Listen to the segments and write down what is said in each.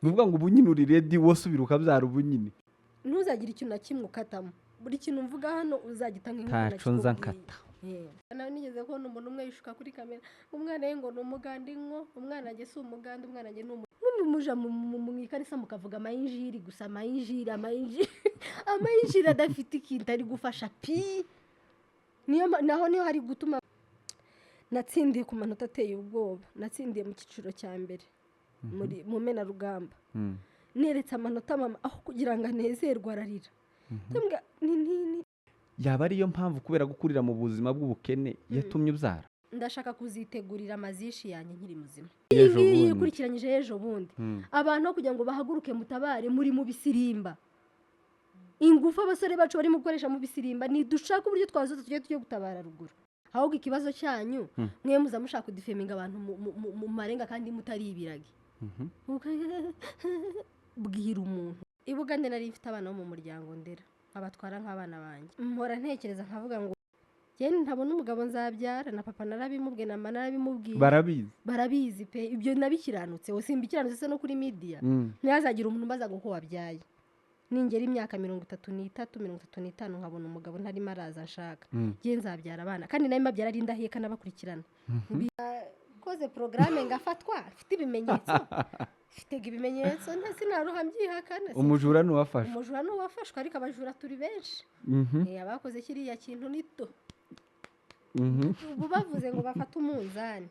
Ni ukuvuga ngo ubu nyine uri ready, wosubira ukabyara ubu nyine? Ntuzagire ikintu na kimwe ukatamo. Buri kintu mvuga hano uzagita nk'inkoko. Ntaco nza nkata. Nawe nigeze kubona umuntu umwe yishuka kuri kamera, umwana we ngo ni umuganda. Inko umwana wanjye si umuganda, umwana wanjye ni muja mu ikanisa mukavuga amayinjiri gusa, amayinjiri, amayinjiri, amayinjiri adafite ikintu ari gufasha pi. Niyo naho niho hari gutuma natsindiye ku manota ateye ubwoba. Natsindiye mu cyiciro cya mbere muri mu menarugamba. Neretse amanota mama, aho kugira ngo anezerwe ararira. Ndamubwira, ni Yaba ariyo mpamvu, kubera gukurira mu buzima bw'ubukene, yatumye ubyara? Ndashaka kuzitegurira amazishi yanjye nkiri muzima. Iyi Ejo ngiyi bundi. Ikurikiranyije ejo bundi. Abantu aho kugira ngo bahaguruke mutabare, muri mu bisirimba. Ingufu abasore bacu barimo gukoresha mu bisirimba, ntidushaka uburyo twazoza tujye gutabara ruguru. Ahubwo ikibazo cyanyu, mwe muza mushaka kudefaminga abantu mu marenga kandi mutari ibiragi. Bwira umuntu i Bugande, nari mfite abana bo mu muryango ndera, abatwara nk'abana banjye. Mpora ntekereza nkavuga ngo njyewe ntabona umugabo nzabyara. Na papa narabimubwiye, na mama narabimubwiye. Barabizi? Barabizi pe. Ibyo nabikiranutse, simbikiranutse se no kuri media? Ntihazagire umuntu umbaza ngo ko wabyaye. Ningera imyaka 33, 35, nkabona umugabo ntarimo araza nshaka, njye nzabyara abana. Kandi nawe mbabyara ari indaheka, n'abakurikirana koze porogaramu ngafatwa mfite ibimenyetso, mfite ibimenyetso, nta sinaruha mbyihakana. Umujura n'uwafashwe. Umujura n'uwafashwe, ariko abajura turi benshi. Abakoze kiriya kintu nito. Ubu bavuze ngo bafate umunzani,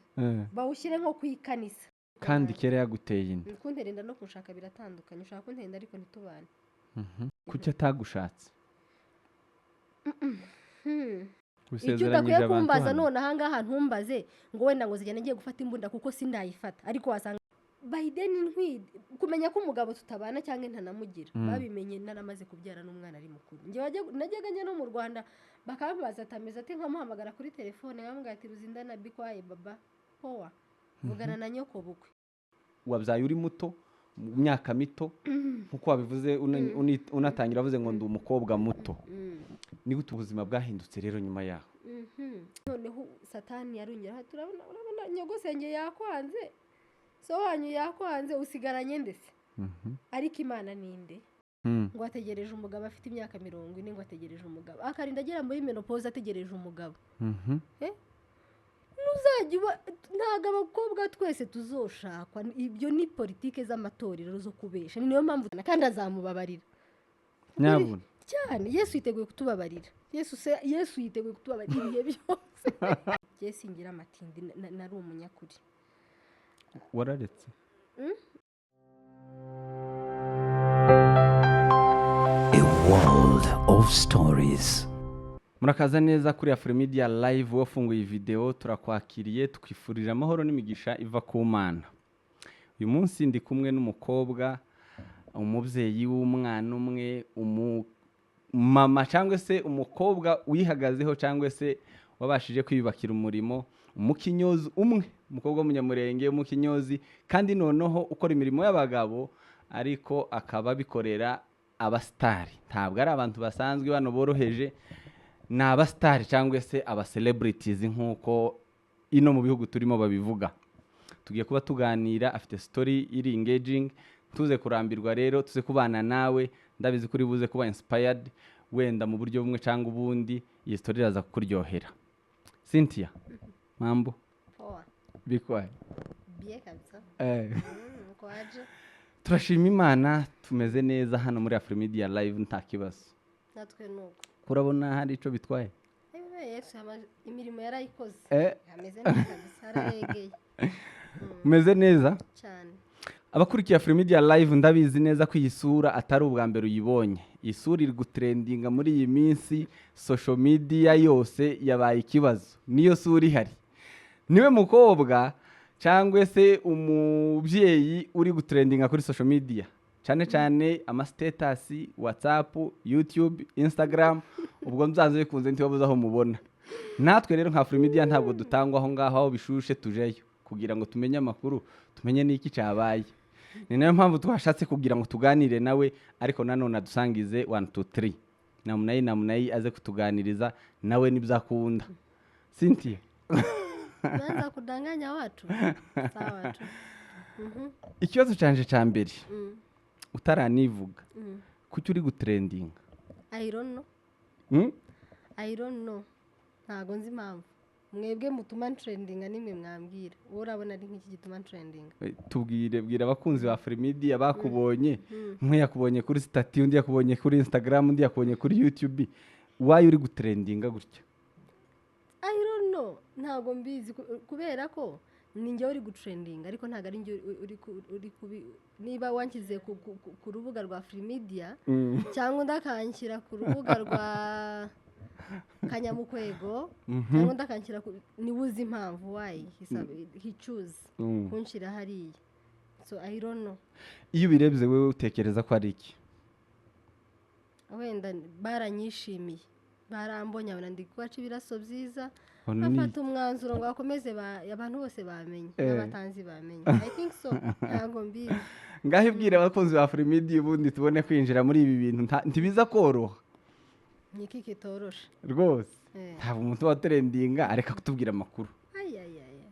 bawushyire nko ku ikanisa. Kandi kera yaguteye inda. Kuntera inda no kunshaka biratandukanye. Ushaka kuntera inda ariko ntitubane. Kuki atagushatse? Icyo Usezeranyije udakwiye abantu kumbaza hano. none ahangaha, ntumbaze ngo wenda ngo zigenda ngiye gufata imbunda, kuko sindayifata. Ariko wasanga Biden ntwite. Kumenya ko umugabo tutabana cyangwa ntanamugira, babimenye naramaze kubyara n'umwana ari mukuru. Njye najyaga njya no mu Rwanda bakambaza ati ameze ati, nkamuhamagara kuri telefone nkamubwira ati: "Ruzindana bikwaye baba powa, vugana na nyoko bukwe." Wabyaye uri muto, mu myaka mito, nk'uko wabivuze unatangira avuze ngo ndi umukobwa muto. Ni gute ubuzima bwahindutse rero nyuma yaho? Noneho Satani yarongera, turabona, urabona nyogosenge yakwanze, so wanyu yakwanze, usigaranye ndetse. Ariko Imana ninde? Ngo ategereje umugabo afite imyaka 40, ngo ategereje umugabo, akarinda agera muri ménopause ategereje umugabo. Ntuzajya uba, ntabwo abakobwa twese tuzoshakwa. Ibyo ni politike z'amatorero zo kubesha. Ni niyo mpamvu kandi azamubabarira. Nyabuna. Cyane. Yesu yiteguye kutubabarira. Yesu se, Yesu yiteguye kutubabarira ibihe byose. Yesu ngira amatindi nari umunyakuri. Wararetse. A world of stories. Murakaza neza kuri Afromedia Live. Wafunguye video, turakwakiriye, tukwifurije amahoro n'imigisha iva ku Mana. Uyu munsi ndi kumwe n'umukobwa, umubyeyi w'umwana umwe, umumama cyangwa se umukobwa wihagazeho cyangwa se wabashije kwiyubakira umurimo, umukinyozi umwe, umukobwa w'umunyamurenge w'umukinyozi, kandi noneho ukora imirimo y'abagabo, ariko akaba abikorera abasitari. Ntabwo ari abantu basanzwe bano boroheje, ni abasitari cyangwa se aba celebrities nk'uko ino mu bihugu turimo babivuga. Tugiye kuba tuganira, afite story iri engaging. Tuze kurambirwa rero, tuze kubana nawe. Ndabizi ko uri buze kuba inspired wenda mu buryo bumwe cyangwa ubundi. Iyi story iraza kukuryohera. Cynthia, mambo? Poa. Bikwaye? Bien kabisa. Uko waje? Turashima Imana, tumeze neza hano muri Afromedia Live, nta kibazo. Natwe nuko. Kurabona hari ico bitwaye? Yesu imirimo yarayikoze. Ameze neza kabisa, araregeye. Umeze neza? Cyane. Abakurikiye Afromedia Live, ndabizi neza ko iyi sura atari ubwa mbere uyibonye. Iyi sura iri gutrendinga muri iyi minsi, social media yose yabaye ikibazo, niyo sura ihari. Niwe mukobwa cyangwa se umubyeyi uri gutrendinga kuri social media cyane cyane, ama status, WhatsApp, YouTube, Instagram. Ubwo byanze bikunze ntibabuze aho mubona. Natwe rero nka Afromedia ntabwo dutangwa aho ngaho. Aho bishushe tujeyo kugira ngo tumenye amakuru, tumenye n'iki cyabaye. Ni nayo mpamvu twashatse kugira ngo tuganire nawe, ariko nanone adusangize 1 2 3 namunayi namunayi, aze kutuganiriza nawe nibyo akunda. Cynthia. Naanza kudanganya watu, sawa tu. Ikibazo canje ca mbere. Utaranivuga, kuki uri gutrendinga? I don't know. I don't know, ntago nzi impamvu. Mwebwe mutuma ntrendinga, nimwe mwambwira. Wowe urabona ari nk'iki gituma ntrendinga? Tubwire, bwira abakunzi ba Afrimedia bakubonye. Umwe yakubonye kuri status, undi yakubonye kuri Instagram, undi yakubonye kuri YouTube. Why uri gutrendinga gutya? I don't know, ntabwo mbizi, kubera ko ni njyewe uri gutrendinga, ariko ntabwo ari njye uri kubi. Niba wanshyize ku rubuga rwa Afrimedia cyangwa undi akanshyira ku rubuga rwa Kanyamukwego cyangwa undi akanshyira ku, niwe uzi impamvu why he choose kunshyira hariya. So I don't know. Iyo ubirebye wowe utekereza ko ari iki? Wenda baranyishimiye, barambonye, abona ndi kubaca ibiraso byiza, Ono ni bafata umwanzuro ngo bakomeze abantu bose bamenye, n'abatanzi bamenye. I think so, ntabwo mbizi. Ngaho ibwira abakunzi ba Afrimedia, ubundi tubone kwinjira muri ibi bintu. Ntibiza koroha. Ni iki kitoroshe? Rwose ntabwo umuntu wa trendinga areka kutubwira amakuru. Ayayaya,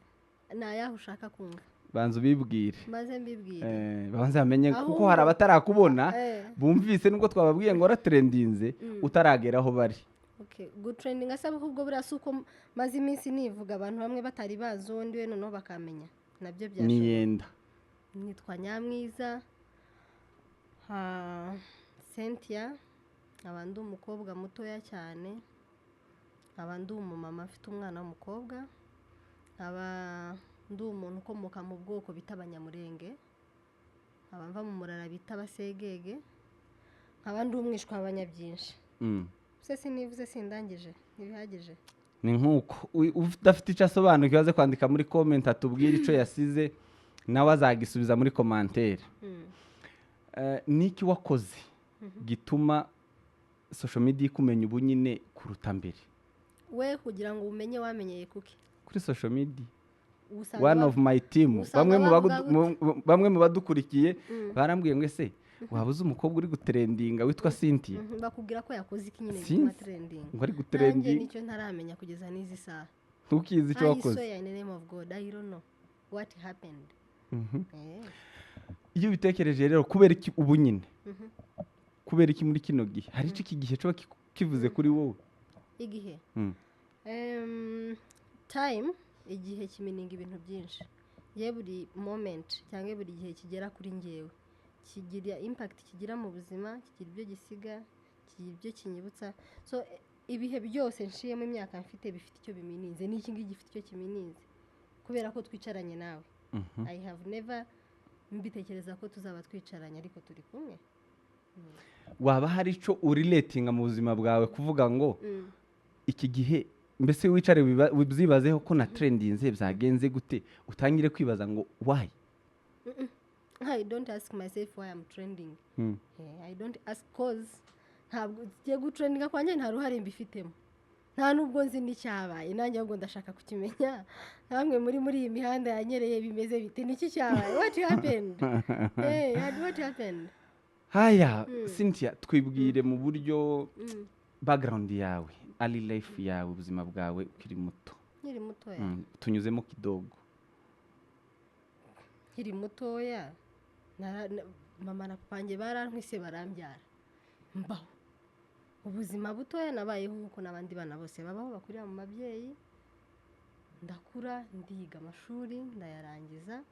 ni ayahe ushaka kumva? Banza ubibwire. Maze mbibwire. Babanze bamenye kuko Ahubwo- hari abatarakubona, bumvise nubwo twababwiye ngo waratrendinze, utaragera aho bari. Okay, gutrendinga se ahubwo buriya si uko maze iminsi nivuga, abantu bamwe batari bazi uwo ndiwe, noneho bakamenya? Nabyo byashoboka. Niyenda. Nitwa Nyamwiza Cynthia, nkaba ndi umukobwa mutoya cyane, nkaba ndi umumama mfite umwana w'umukobwa, nkaba ndi umuntu ukomoka mu bwoko bita Abanyamurenge, nkaba mva mu murara bita Abasegege, nkaba ndi umwishwa w'abanyabyinshi. Se sinivuze, sindangije, ntibihagije? Ni nk'uko udafite icyo asobanukiwe aze kwandika muri comment, atubwire icyo yasize, nawe azagisubiza muri commentaire. Niki wakoze gituma social media ikumenya ubu nyine kuruta mbere? We kugira ngo umenye, wamenyeye kuki? Kuri social media. Usanga One of my team, usanga bamwe mu bavuga bamwe mu badukurikiye barambwiye ngo: "Ese waba uzi umukobwa uri gutrendinga witwa Cynthia?" Bakubwira ko yakoze iki nyine Sinzi. bituma trending? Ngo ari Nanjye gutrendinga. nicyo ntaramenya kugeza n'izi saha. Ntukizi icyo I wakoze. swear in the name of God, I don't know what happened. Iyo ubitekereje rero, kubera iki ubu nyine, kubera iki muri kino gihe, hari icyo iki gihe kiba kivuze kuri wowe? Igihe? Time, igihe kimeaninga ibintu byinshi. Ngewe buri moment cyangwa buri gihe kigera kuri ngewe kigira impact, kigira mu buzima, kigira ibyo gisiga, kigira ibyo kinyibutsa. So ibihe byose nshiyemo, imyaka mfite, bifite icyo bimeaninze. N'iki ngiki gifite icyo kimeaninze kubera ko twicaranye nawe. I have never mbitekereza ko tuzaba twicaranye, ariko turi kumwe. Waba hari icyo urelatinga mu buzima bwawe kuvuga ngo iki gihe, mbese wicare ubyibazeho ko na trendinze byagenze gute, utangire kwibaza ngo why? I don't ask myself why I'm trending. I don't ask, cause ntabwo ngiye gutrendinga kwanjye nta ruhare mbifitemo, nta nubwo nzi n'icyabaye. Nanjye ahubwo ndashaka kukimenya namwe muri iyi mihanda yanyereye. Bimeze bite? Niki cyabaye? What happened? Hey, what happened? Haya, Cynthia, twibwire mu buryo background yawe, early life yawe, ubuzima bwawe ukiri muto. Nkiri mutoya? Tunyuzemo kidogo. Nkiri mutoya, mama na papa wanjye barantwise, barambyara, mbaho ubuzima butoya. Nabayeho nk'uko n'abandi bana bose babaho, bakurira mu babyeyi. Ndakura, ndiga amashuri, ndayarangiza,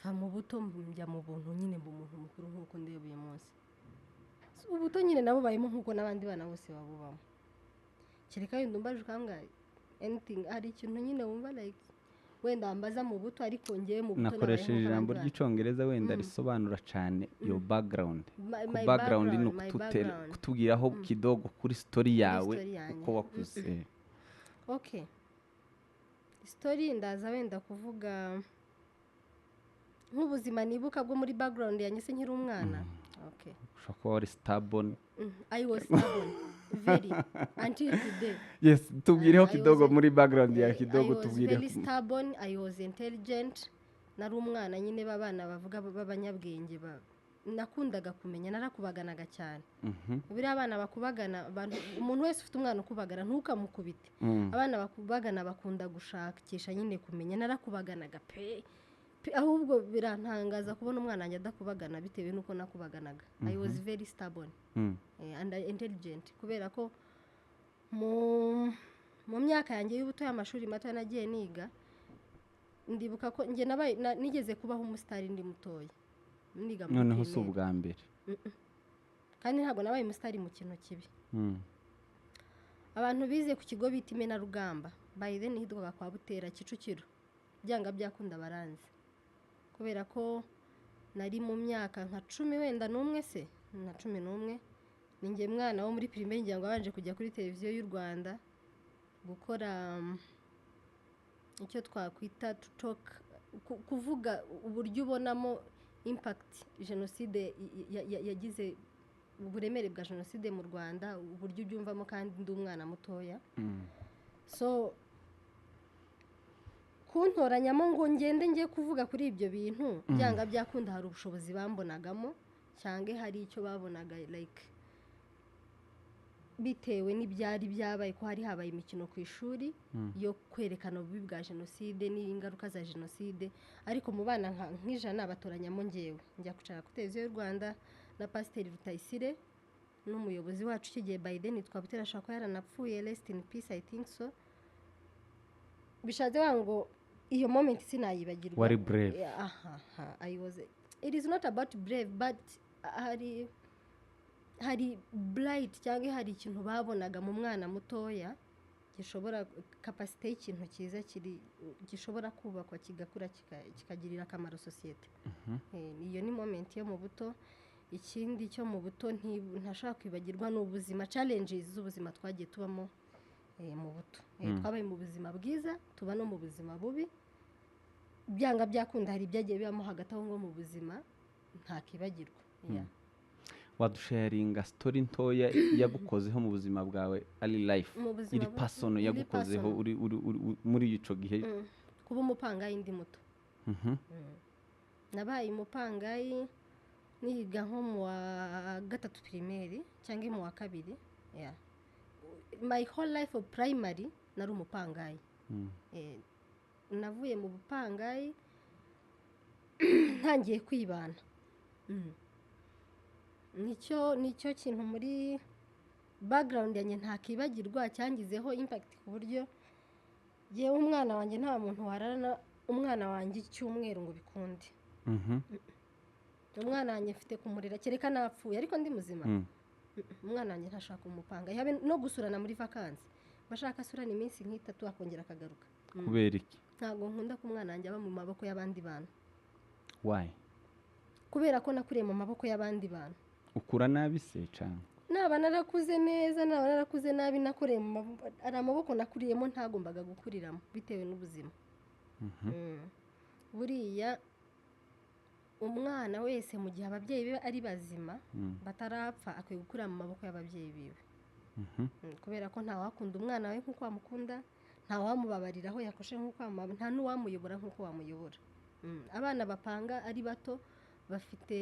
mva mu buto njya mu buntu nyine, mba umuntu mukuru nk'uko ndeba uyu munsi. Ubuto nyine nabo bayemo nk'uko n'abandi bana bose babubamo, kereka wenda umbaje ukambwira anything, hari ikintu nyine wumva like wenda wambaza mu buto, ariko ngewe mu buto nabayeho Nakoresheje nk'uko ijambo abandi bana. ry'Icyongereza wenda risobanura cyane your background. Ku My background ni background, my background. kutubwiraho kidogo kuri story yawe, story yanjye. uko wakuze. Okay, story ndaza wenda kuvuga nk'ubuzima nibuka bwo muri background yanjye se nkiri umwana. Okay. Ushobora kuba wari stubborn. I was stubborn very until today. Yes, tubwireho I kidogo was muri background yawe I kidogo, was tubwire. very stubborn, I was intelligent. Nari umwana nyine b'abana bavuga b'abanyabwenge, nakundaga kumenya, narakubaganaga cyane. Buriya abana bakubagana, umuntu wese ufite umwana ukubagana ntukamukubite. Abana bakubagana bakunda gushakisha nyine kumenya. Narakubaganaga pe. Ahubwo birantangaza kubona umwana wanjye adakubagana bitewe n'uko nakubaganaga. I was very stubborn and intelligent, kubera ko mu myaka yanjye y'ubuto, y'amashuri mato nagiye niga, ndibuka ko njye nabaye nigeze kubaho umusitari ndi mutoya, niga muri Noneho si primaire. ubwa mbere. Kandi ntabwo nabaye umusitari mu kintu kibi. Abantu bize ku kigo bita Imenarugamba, by then hitwaga kwa Butera, Kicukiro, byanga byakunda baranzi, kubera ko nari mu myaka nka 11 wenda se na 11, ni njye mwana wo muri primaire ngira ngo wabanje kujya kuri Televiziyo y'u Rwanda gukora icyo twakwita to talk, kuvuga uburyo ubonamo impact jenoside yagize, uburemere bwa jenoside mu Rwanda, uburyo ubyumvamo, kandi ndi umwana mutoya. So kuntoranyamo ngo ngende njye kuvuga kuri ibyo bintu, byanga byakunda hari ubushobozi bambonagamo cyangwa hari icyo babonaga, like bitewe n'ibyari byabaye, ko hari habaye imikino ku ishuri yo kwerekana ububi bwa jenoside n'ingaruka za jenoside, ariko mu bana nk'ijana batoranyamo ngewe, njya kwicara kuri Televiziyo y'u Rwanda na Pasiteri Rutayisire n'umuyobozi wacu icyo gihe. By then yitwa Butera, ashobora kuba yaranapfuye, rest in peace, I think so. Bishatse kuvuga ngo iyo moment sinayibagirwa. Wari brave. Yeah, aha, I was, it is not about brave, but hari bright cyangwa hari ikintu babonaga mu mwana mutoya gishobora capacité y'ikintu cyiza kiri gishobora kubakwa, kigakura, kikagirira akamaro sosiyete. Iyo ni moment yo mu buto. Ikindi cyo mu buto ntashobora kwibagirwa ni ubuzima, challenges z'ubuzima twagiye tubamo mu buto. Twabaye mu buzima bwiza, tuba no mu buzima bubi. Byanga byakunda hari ibyagiye bibamo hagati aho ngo mu buzima ntakibagirwa. Yeah. Wadusharinga story ntoya yagukozeho mu buzima bwawe, ari life Mu buzima iri personal, iri yagukozeho personal. uri muri ico gihe? Kuba umupangayi ndi muto. Nabaye umupangayi niga nko mu wa gatatu primaire cyangwa mu wa kabiri. Yeah. My whole life of primary nari umupangayi. Navuye mu bupangayi ntangiye kwibana. Nicyo kintu muri background yanjye ntakibagirwa cyangizeho impact, ku buryo yewe umwana wanjye, nta muntu wararana umwana wanjye icyumweru ngo bikunde. Umwana wanjye mfite kumurera kereka napfuye, ariko ndi muzima. Umwana wanjye ntashaka umupanga, habe no gusurana muri vacances. Bashaka asurana iminsi nk'itatu akongera akagaruka. Kubera iki? Ntabwo nkunda ko umwana wanjye aba mu maboko y'abandi bantu. Why? Kubera ko nakuriye mu maboko y'abandi bantu. Ukura nabi se cyane? Naba narakuze neza, naba narakuze nabi, nakuriye mu maboko, hari amaboko nakuriyemo ntagombaga gukuriramo bitewe n'ubuzima. Buriya umwana wese mu gihe ababyeyi be ari bazima, batarapfa, akwiye gukurira mu maboko y'ababyeyi biwe. Kubera ko ntawakunda umwana we nk'uko wamukunda, ntawamubabarira aho yakoshe nk'uko wamubabara, nta n'uwamuyobora nk'uko wamuyobora. Abana bapanga ari bato bafite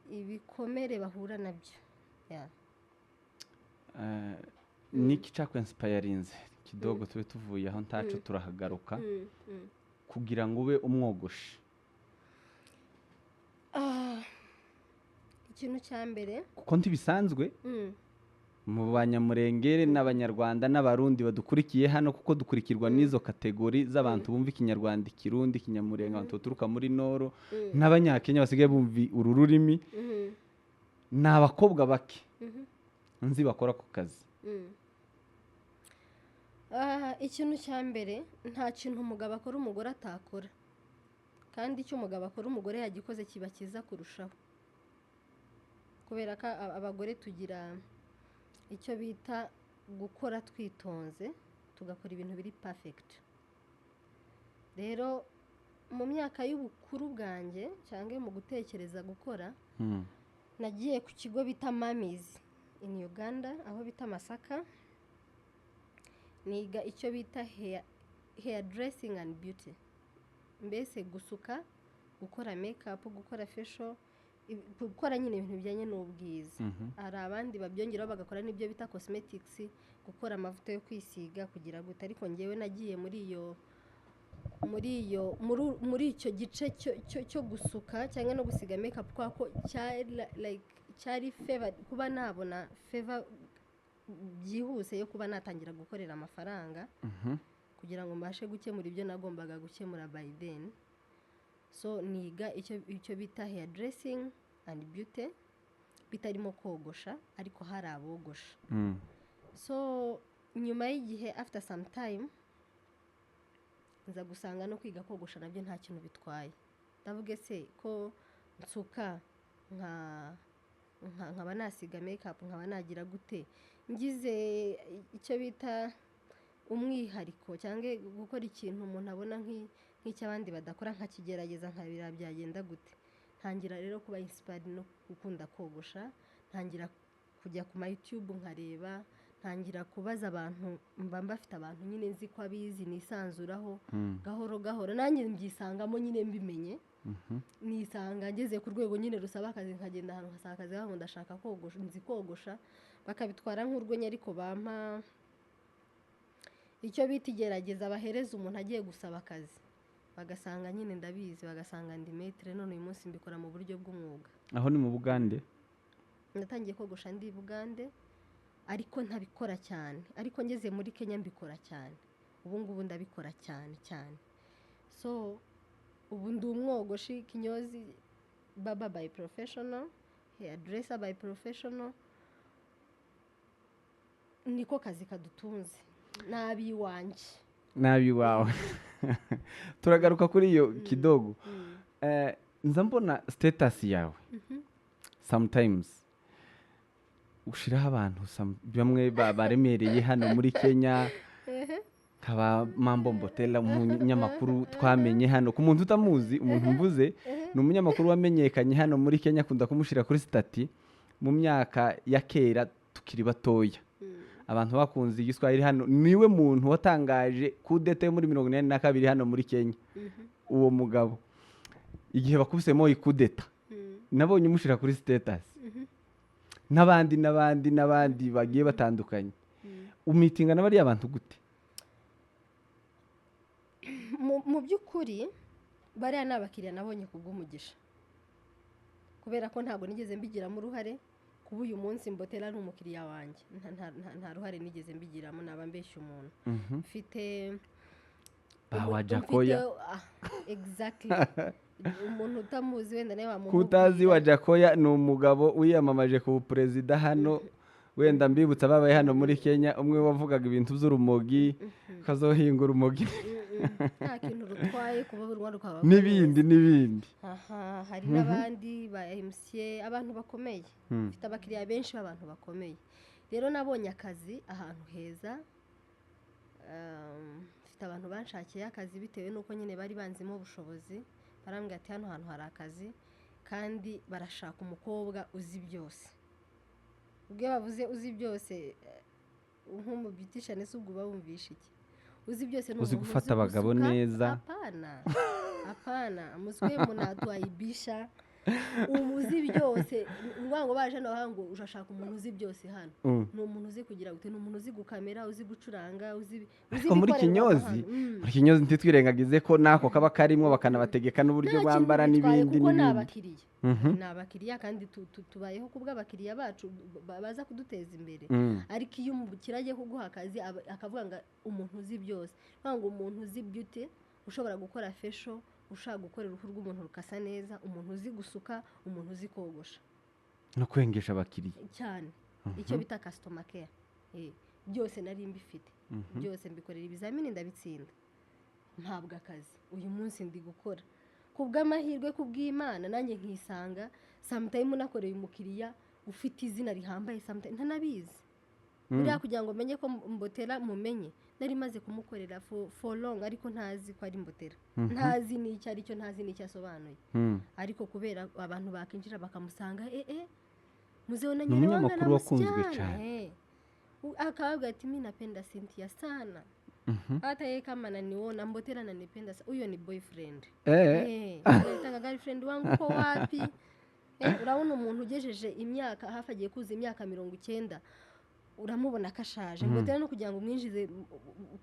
ibikomere bahura nabyo. Yeah. Niki cyakwinspirinze kidogo, tube tuvuye aho ntaco turahagaruka, kugira ngo ube umwogoshi? Ah, ikintu cya mbere, Kuko ntibisanzwe mu Banyamurengere n'Abanyarwanda n'Abarundi badukurikiye hano, kuko dukurikirwa n'izo catégorie z'abantu bumva Ikinyarwanda, Ikirundi, Ikinyamurenge, abantu baturuka muri Nord n'Abanyakenya basigaye bumva uru rurimi. Ni abakobwa bake nzi bakora ku kazi. Ah, ikintu cya mbere, nta kintu umugabo akora umugore atakora, kandi icyo umugabo akora umugore yagikoze kiba cyiza kurushaho, kubera ko abagore tugira icyo bita gukora twitonze, tugakora ibintu biri perfect. Rero mu myaka y'ubukuru bwanjye cyangwa mu gutekereza gukora, nagiye ku kigo bita Mamizi in Uganda, aho bita Masaka, niga icyo bita hair dressing and beauty, mbese gusuka, gukora makeup, gukora facial, gukora nyine ibintu bijyanye n'ubwiza. Hari abandi babyongeraho bagakora n'ibyo bita cosmetics, gukora amavuta yo kwisiga, kugira gute, ariko ngewe nagiye muri iyo Muri iyo muri icyo gice cyo gusuka cyangwa no gusiga makeup, kubera ko cyari like cyari favor, kuba nabona favor byihuse yo kuba natangira gukorera amafaranga kugira ngo mbashe gukemura ibyo nagombaga gukemura by then. So niga icyo bita hair dressing and beauty, bitarimo kogosha, ariko hari abogosha. So nyuma y'igihe, after some time, nza gusanga no kwiga kogosha nabyo nta kintu bitwaye. Ndavuge se ko nsuka nkaba nasiga makeup, nkaba nagira gute, ngize icyo bita umwihariko cyangwa gukora ikintu umuntu abona nk'icy'abandi badakora, nkakigerageza nkabira byagenda gute. Ntangira rero kuba inspired no gukunda kogosha, ntangira kujya ku ma YouTube nkareba, ntangira kubaza abantu, mba mbafite abantu nyine nzi ko abizi nisanzuraho. Gahoro gahoro nanjye mbyisangamo nyine, mbimenye nisanga ngeze ku rwego nyine rusaba akazi, nkagenda ahantu nkasaba akazi ngo ndashaka kogosha, nzi kogosha, bakabitwara nk'urwenya, ariko bampa icyo bita igerageza bahereza umuntu agiye gusaba akazi, bagasanga nyine ndabizi, bagasanga ndi maître. None uyu munsi mbikora mu buryo bw'umwuga. Aho ni mu Bugande? Natangiye kogosha ndi i Bugande, ariko ntabikora cyane, ariko ngeze muri Kenya mbikora cyane. Ubu ngubu ndabikora cyane cyane. So ubu ndi umwogoshi, kinyozi, barber by professional, hairdresser by professional. Niko kazi kadutunze n'ab'iwanjye. Nabi iwawe. Turagaruka kuri iyo kidogo. Nza mbona status yawe sometimes ushiraho abantu bamwe baremereye hano muri Kenya, nkaba Mambo Mbotela, umunyamakuru twamenye hano. Ku muntu utamuzi, umuntu mvuze ni umunyamakuru wamenyekanye hano muri Kenya, akunda kumushyira kuri status mu myaka ya kera tukiri batoya. Abantu bakunze igiswahili hano, niwe muntu watangaje kudeta yo muri 82 hano muri Kenya. Uwo mugabo igihe bakubisemo ikudeta, nabonye umushyira kuri status, n'abandi n'abandi n'abandi bagiye batandukanye. Umeetinga na bariya bantu gute? Mu by'ukuri bariya ni abakiriya nabonye ku bw'umugisha, kubera ko ntabwo nigeze mbigiramo uruhare. Kuba uyu munsi Mbotela ari umukiriya wanjye, nta ruhare nigeze mbigiramo, naba mbeshya umuntu. Mfite Ba Wajakoya. Ah, exactly. Umuntu utamuzi wenda nawe wamumubwira. Kutazi Wajakoya, ni umugabo wiyamamaje ku perezida hano. Wenda mbibutsa babaye hano muri Kenya, umwe wavugaga ibintu by'urumogi, kazohinga urumogi. Nta kintu rutwaye kuba urwa rukaba n'ibindi n'ibindi. Aha hari n'abandi ba MCA, abantu bakomeye. Mfite abakiriya benshi b'abantu bakomeye. Rero nabonye akazi ahantu heza. Mfite abantu banshakiye akazi bitewe n'uko nyine bari banzimo ubushobozi, barambwira ati hano hantu hari akazi kandi barashaka umukobwa uzi byose. Ubwo iyo bavuze uzi byose, nk'umubyitishane se ubwo uba wumvishe iki? Uzi byose ni Uzi umuntu gufata abagabo gusuka. neza. Hapana, hapana, muswe munatuaibisha. Uzi byose ni ukuvuga ngo baje hano baravuga ngo urashaka umuntu uzi byose hano. Ni umuntu uzi kugira gute? Ni umuntu uzi gukamera, uzi gucuranga, uzi Ariko muri ibikorerwa kinyozi, hano. Muri kinyozi ntitwirengagize ko nako kaba karimo, bakanabategeka n'uburyo Nta kintu bambara bitwaye n'ibindi kuko ni n'ibindi. abakiriya, ni abakiriya kandi tubayeho kubw'abakiriya bacu baza kuduteza imbere. Ariko iyo umukiriya agiye kuguha akazi, akavuga ngo umuntu uzi byose, kuvuga ngo umuntu uzi beauty, ushobora gukora facial, ushaka gukora uruhu rw'umuntu rukasa neza, umuntu uzi gusuka, umuntu uzi kogosha. No kwengesha abakiriya. Cyane, icyo bita customer care. Byose nari mbifite, byose mbikorera ibizamini ndabitsinda, mpabwa akazi. Uyu munsi ndi gukora ku bw'amahirwe, ku bw'Imana, nanjye nkisanga sometime nakoreye umukiriya ufite izina rihambaye, sometime ntanabizi. Buriya kugira ngo menye ko Mbotera mumenye, nari maze kumukorera for long, ariko ntazi ko ari Mbotera, ntazi n'icyo ari cyo, ntazi n'icyo asobanuye. Ariko kubera abantu bakinjira bakamusanga, muzehe na Ni umunyamakuru wakunzwe cyane. Akababwira ati mi napenda Cynthia sana, hata yeye kama ananiona, Mbotela ananipenda huyo ni boyfriend. Anataka girlfriend wangu ko wapi? Urabona umuntu ugejeje imyaka hafi agiye kuza imyaka 90. Uramubona ko ashaje, ngo dore no kugira ngo umwinjize,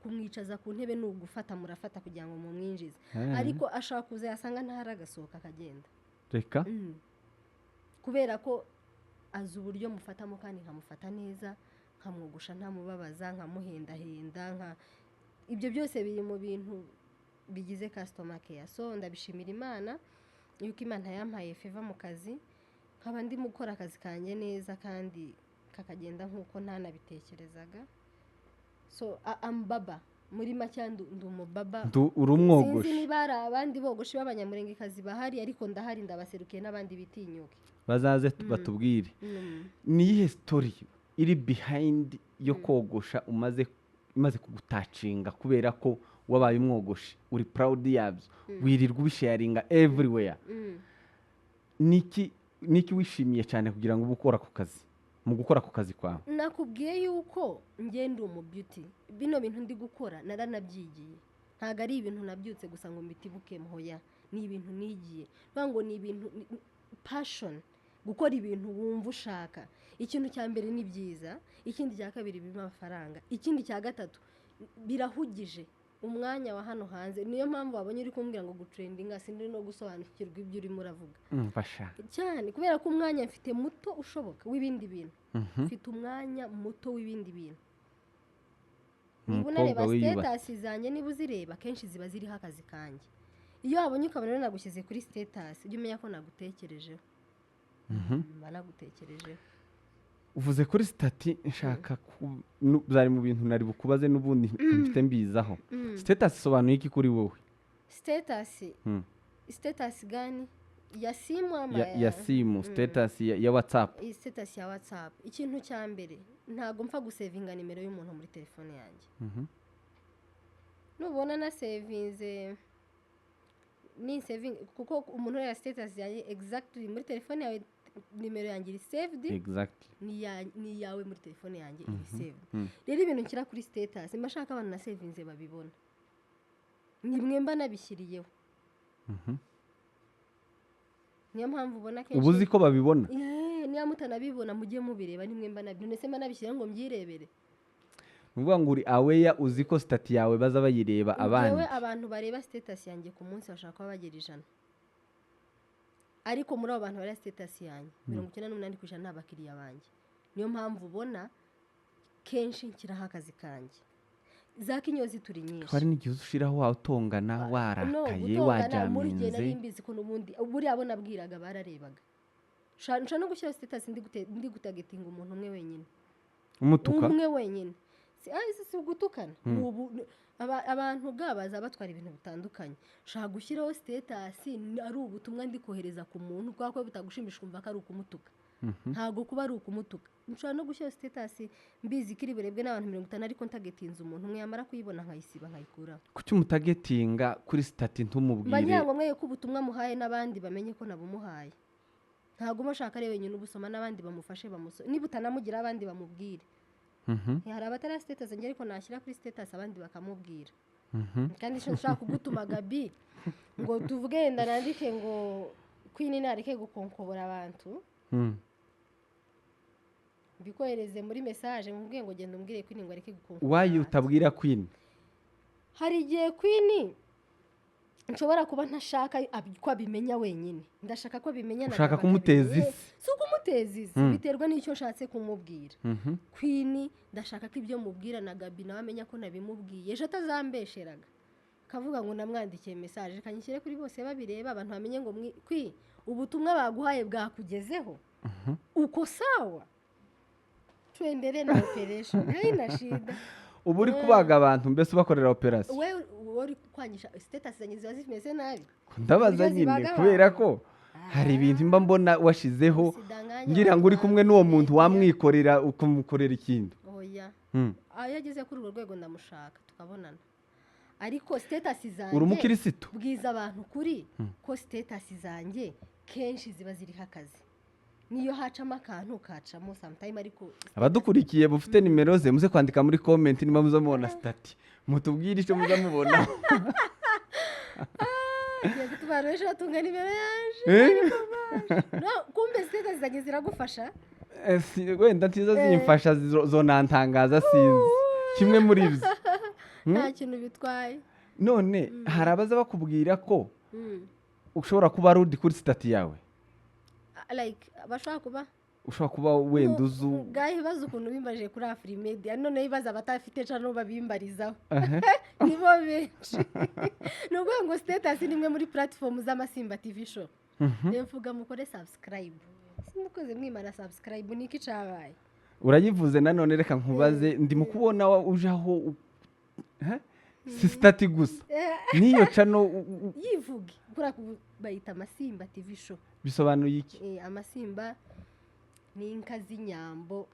kumwicaza ku ntebe ni ugufata, murafata kugira ngo mumwinjize. Ariko ashaka kuza, yasanga ntahari agasohoka akagenda. Reka. Kubera ko azi uburyo mufatamo, kandi nkamufata neza, nkamwogosha ntamubabaza, nkamuhendahenda, nka ibyo byose biri mu bintu bigize customer care. So ndabishimira Imana yuko Imana yampaye favor mu kazi, nkaba ndimo gukora akazi kanjye neza kandi kakagenda nk'uko ntanabitekerezaga. So I'm barber, muri make ndi umubarber. Uri Sinzi umwogoshi. niba hari abandi bogoshi b'Abanyamurengekazi bahari, ariko ndahari, ndabaserukiye, n'abandi bitinyuke. Bazaze batubwire. Ni iyihe story iri behind yo kogosha umaze imaze kugutouchinga, kubera ko wabaye umwogoshi, uri proud yabyo, wirirwa ubisharinga everywhere? Niki wishimiye cyane kugira ngo ube ukora ako kazi, mu gukora ako kazi kwawe? Nakubwiye yuko ngenda umu beauty. Bino bintu ndi gukora naranabyigiye, ntabwo ari ibintu nabyutse gusa ngo mbitibuke mhoya. Ni ibintu nigiye. Bivuga ngo ni ibintu passion, gukora ibintu wumva ushaka. Ikintu cya mbere ni byiza, ikindi cya kabiri birimo amafaranga, ikindi cya gatatu birahugije umwanya wa hano hanze. Niyo mpamvu wabonye uri kumbwira ngo gutrendinga, sindi no gusobanukirwa ibyo urimo uravuga. Mfasha. Cyane kubera ko umwanya mfite muto ushoboka w'ibindi bintu, mfite umwanya muto w'ibindi bintu. Niba unareba Umukobwa wiyubatse. status zanjye, niba uzireba, akenshi ziba ziriho akazi kanjye. Iyo wabonye ukabona rero nagushyize kuri status, ujye umenya ko nagutekerejeho, mba nagutekerejeho. Uvuze kuri status, nshaka byari mu bintu nari bukubaze n'ubundi mfite mbizaho. Status isobanuye iki kuri wowe? Status? Status gani? Ya simu ama? Ya simu, status ya WhatsApp. Iyi status ya WhatsApp, ikintu cya mbere, ntabwo mpfa gusavinga nimero y'umuntu muri telefone yanjye. Nubona nasavinze, ni saving kuko umuntu ureba status yanjye exactly muri telefone yawe, nimero yanjye iri saved. Ni iyawe muri telefone yanjye iri saved. Rero ibintu nshyira kuri status, mba nshaka abantu nasavinze babibona, ni mwe mba nabishyiriyeho. Niyo mpamvu ubona kenshi Uba uzi ko babibona. Niba mutanabibona mujye mubireba, ni mwe mba nabyo. Ndetse mba nabishyiraho ngo mbyirebere. Ni ukuvuga ngo uri aware, uzi ko status yawe baza bayireba abandi. Njyewe abantu bareba status yanjye ku munsi bashaka kuba bagera 100, ariko muri abo bantu bareba status yanjye, 98% ni abakiriya banjye. Niyo mpamvu ubona kenshi nshyiraho akazi kanjye. Za kinyozi turi nyinshi. Hari n'igihe ushiraho watongana, No, warakaye, gutongana muri gihe nari wajaminze. mbizi ko n'ubundi buriya abo nabwiraga bararebaga. Nshobora no gushyira status ndi gutargetinga umuntu umwe wenyine. Umutuka. Umwe wenyine. Si ugutukana. Abantu bwa baza batwara ibintu bitandukanye. Ushobora gushyiraho status ari ubutumwa ndi kohereza ku muntu, kubera ko bitagushimisha ukumva ko ari ukumutuka. Ntabwo kuba ari ukumutuka. Nshobora no gushyiraho status mbizi ko iri burebwe n'abantu 50, ariko ntargetinze umuntu umwe, yamara kuyibona nkayisiba, nkayikuraho. Kuki umutargetinga kuri status Mba ntumubwire? ngira ngo mwe ko ubutumwa muhaye n'abandi bamenye ko nabumuhaye. Ntabwo uba ushaka ari wenyine ubusoma, n'abandi bamufashe bamusome. Niba utanamugira, abandi bamubwire. Hari abatari status njye, ariko nashyira kuri status abandi bakamubwira. Kandi nshaka kugutuma Gabi, ngo tuvuge wenda nandike ngo Queen nareke gukonkobora abantu, mbikohereze muri message, mubwiye ngo genda umbwire Queen ngo areke gukonkobora Why abantu. utabwira Queen? Hari igihe Queen nshobora kuba ntashaka ko abimenya wenyine, ndashaka ko abimenya na Ushaka Gabi kumuteza akabimenya. isi. Si ukumuteza isi, biterwa n'icyo nshatse kumubwira. Queen ndashaka ko ibyo mubwira na Gabi nawe amenya ko nabimubwiye, ejo atazambesheraga akavuga ngo namwandikiye message. Reka nyishyire kuri bose babireba, abantu bamenye ngo kwi ubutumwa baguhaye bwakugezeho uko. Sawa, tuendelee na operation, haina shida. Uba uri kubaga abantu, mbese ubakorera operation. Wowe uri kwangisha status zanjye ziba zimeze nabi. Ndabaza Uburyo nyine zibaga kubera abantu. ko hari ibintu mba mbona washizeho, Usidanganya ngira ngo uri abantu. kumwe n'uwo muntu wamwikorera ukamukorera ikindi. Oya. Iyo ageze kuri urwo rwego ndamushaka tukabonana, ariko status zanjye, Uri umukirisitu? bwiza abantu kuri ko status zanjye kenshi ziba ziriho akazi, niyo hacamo akantu kacamo sometime, ariko Abadukurikiye mufite nimero ze, muze kwandika muri comment niba muza mubona status, mutubwire icyo muza mubona. Ngiye gutuma ejo batunga nimero yaje. Eh? No, kumbe status zanjye ziragufasha. Wenda ntizo zimfasha, zonantangaza, sinzi kimwe muri ibyo. Nta kintu bitwaye. None hari abaza bakubwira ko ushobora kuba ari uri kuri status yawe? Ah, like bashobora kuba Ushobora kuba wenda uzu Ngaho ibibazo ukuntu bimbaje kuri Afrimedia, noneho ibibazo abatafite channel babimbarizaho nibo benshi. Ni ukuvuga ngo status ni imwe muri platform z'Amasimba TV Show. Rero mvuga mukore subscribe, simukoze mwimana subscribe, niki cabaye? Urayivuze nanone, reka nkubaze. Ndi mu kubona uje aho si status gusa, n'iyo channel Yivuge kuriya bayita Amasimba TV Show. Bisobanuye iki? Amasimba ni inka z'inyambo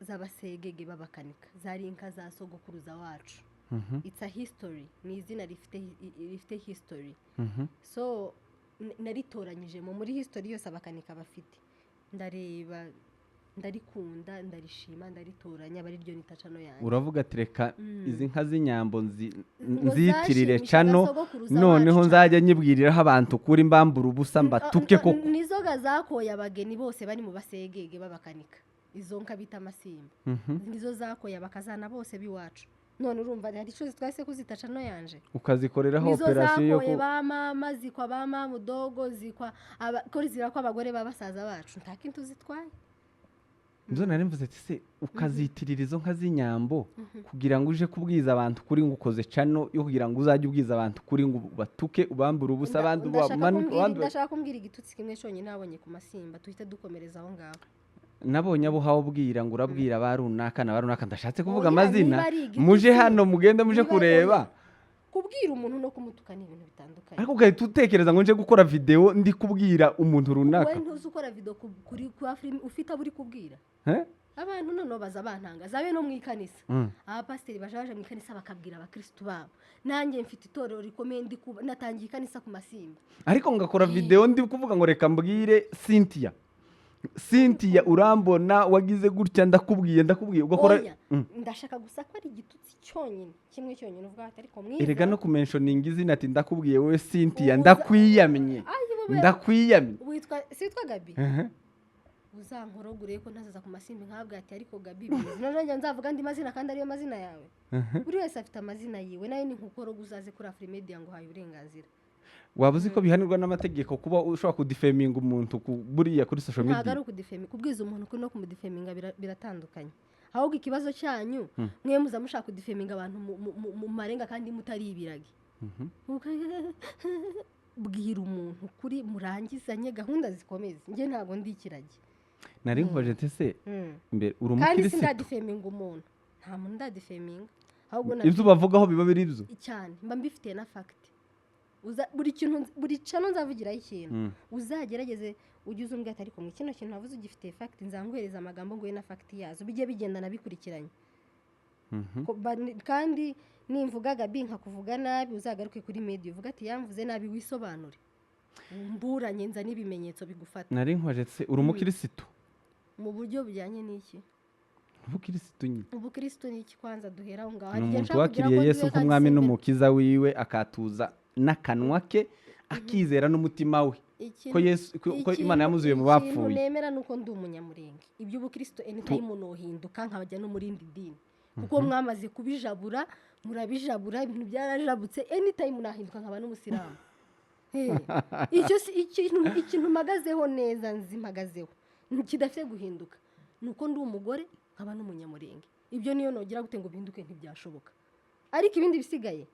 z'abasegege b'abakanika, zari inka za sogokuruza wacu. It's a history, ni izina rifite history. So naritoranyije muri history yose abakanika bafite, ndareba, ndarikunda, ndarishima, ndaritoranya, aba ariryo nita channel yanjye. Uravuga ati reka izi nka z'inyambo Ngo nziyitirire zashimishaga channel, sogokuruza noneho wacu. nzajya nyibwiriraho abantu kuri mbambura ubusa, mbatuke koko. Nizo ga zakoye abageni bose bari mu basegege b'abakanika, izo nka bita amasimba. Nizo zakoye abakazana bose b'iwacu. None urumva hari icyo twahise kuzita channel yanje? Ukazikoreraho Nizo operasiyo yo zakoye ku ba mama, zikwa ba mama udogo, zikwa ko zirakwa abagore ba basaza bacu, nta kintu zitwaye. Nzo nari mvuze ati se ukazitirira izo nka z'inyambo kugira ngo uje kubwiza abantu kuri ngo ukoze channel yo kugira ngo uzajye ubwiza abantu kuri ngo batuke, ubambure ubusa abandi abandi Ndashaka kumbwira igitutsi kimwe cyonyine nabonye ku masimba, tuhite dukomereza aho ngaho. Nabonye abo uhawe ubwira ngo urabwira ba runaka na ba runaka, ndashatse kuvuga Oya, amazina. niba ari igitutsi, Muje hano, mugende muje kureba. Kubwira umuntu no kumutuka ni ibintu bitandukanye. Ariko ugahita utekereza ngo nje gukora videwo ndi kubwira umuntu runaka. Wowe ntuzi ukora video kuri filime ufite abo uri kubwira? Eh? Abantu noneho baza bantanga zabe no mu ikanisa. Abapasiteri baje baje mu ikanisa bakabwira abakirisitu babo. Nanjye mfite itorero rikomeye, ndi kuba natangiye ikanisa ku masimba. Ariko ngakora videwo ndi kuvuga ngo reka mbwire Cynthia, Cynthia urambona wagize gutya, ndakubwiye, ndakubwiye, ugakora. Oya, ndashaka gusa ko ari igitutsi cyonyine, kimwe cyonyine, uvuga ati ariko mwiza. Erega no kumentioninga izina, ati ndakubwiye wowe Cynthia, ndakwiyamye. ndakwiyamye, Ayi, ndakwiyamye. Witwa si witwa Gabi? Uzankorogure ko ntazaza ku masimbi nkabwa ati ariko Gabi bizi. Noneho njya nzavuga andi mazina kandi ariyo mazina yawe. Buri wese afite amazina yiwe, nayo ni nkukoroga uzaze kuri Afrimedia ngo uhaye uburenganzira. Waba uzi ko bihanirwa n'amategeko kuba ushobora kudefaminga umuntu buriya kuri social Ntabwo media? ari ukudefame. Kubwiza umuntu kuri no kumudefaminga biratandukanye. Ahubwo ikibazo cyanyu mwe muza mushaka kudefaminga abantu mu marenga kandi mutari ibiragi. Bwira umuntu kuri murangizanye, gahunda zikomeze. Njye ntabwo ndi ikiragi. Nari nkubaje nti se mbere uri Kandi umukirisitu? Sindadefaminga umuntu, nta muntu ndadefaminga, ahubwo Ibyo ubavugaho biba biri byo? Cyane, mba mbifitiye na fact. Buri kintu, buri channel nzavugiraho ikintu, uzagerageze ujye uzumbwira ati ariko mu kino kintu wavuze ugifitiye fact, nzanguhereza amagambo nguhe na fact yazo, bijye bigendana bikurikiranye. Kandi nimvuga Gabi nkakuvuga nabi, uzagaruke kuri media uvuga ati yamvuze nabi, wisobanure, mburanye, nza n'ibimenyetso bigufata. Nari nkubaje se uri umukirisitu? Mu buryo bujyanye n'iki? Ubukirisitu nyine. Ubukirisitu ni iki kwanza? Duhera aho ngaho. Ni Hari igihe umuntu nshaka kugira wakiriye ko Yesu ndiwe kandi nk'umwami sembera. n'umukiza wiwe, akatuza n'akanwa ke, akizera n'umutima we ko Yesu ko Imana yamuzuye mu Ikintu bapfuye. nemera ni uko ndi umunyamurenge. Iby'ubukristo anytime nohinduka nkabajya no mu rindi dini, kuko mwamaze kubijabura, murabijabura, ibintu byarajabutse. Anytime nahinduka nkaba n'umusilamu. Hey, icyo si ikintu mpagazeho neza, nzi mpagazeho kidafite guhinduka, ni uko ndi umugore nkaba n'umunyamurenge. Ibyo niyo nogira gute ngo bihinduke, ntibyashoboka. Ariko ibindi bisigaye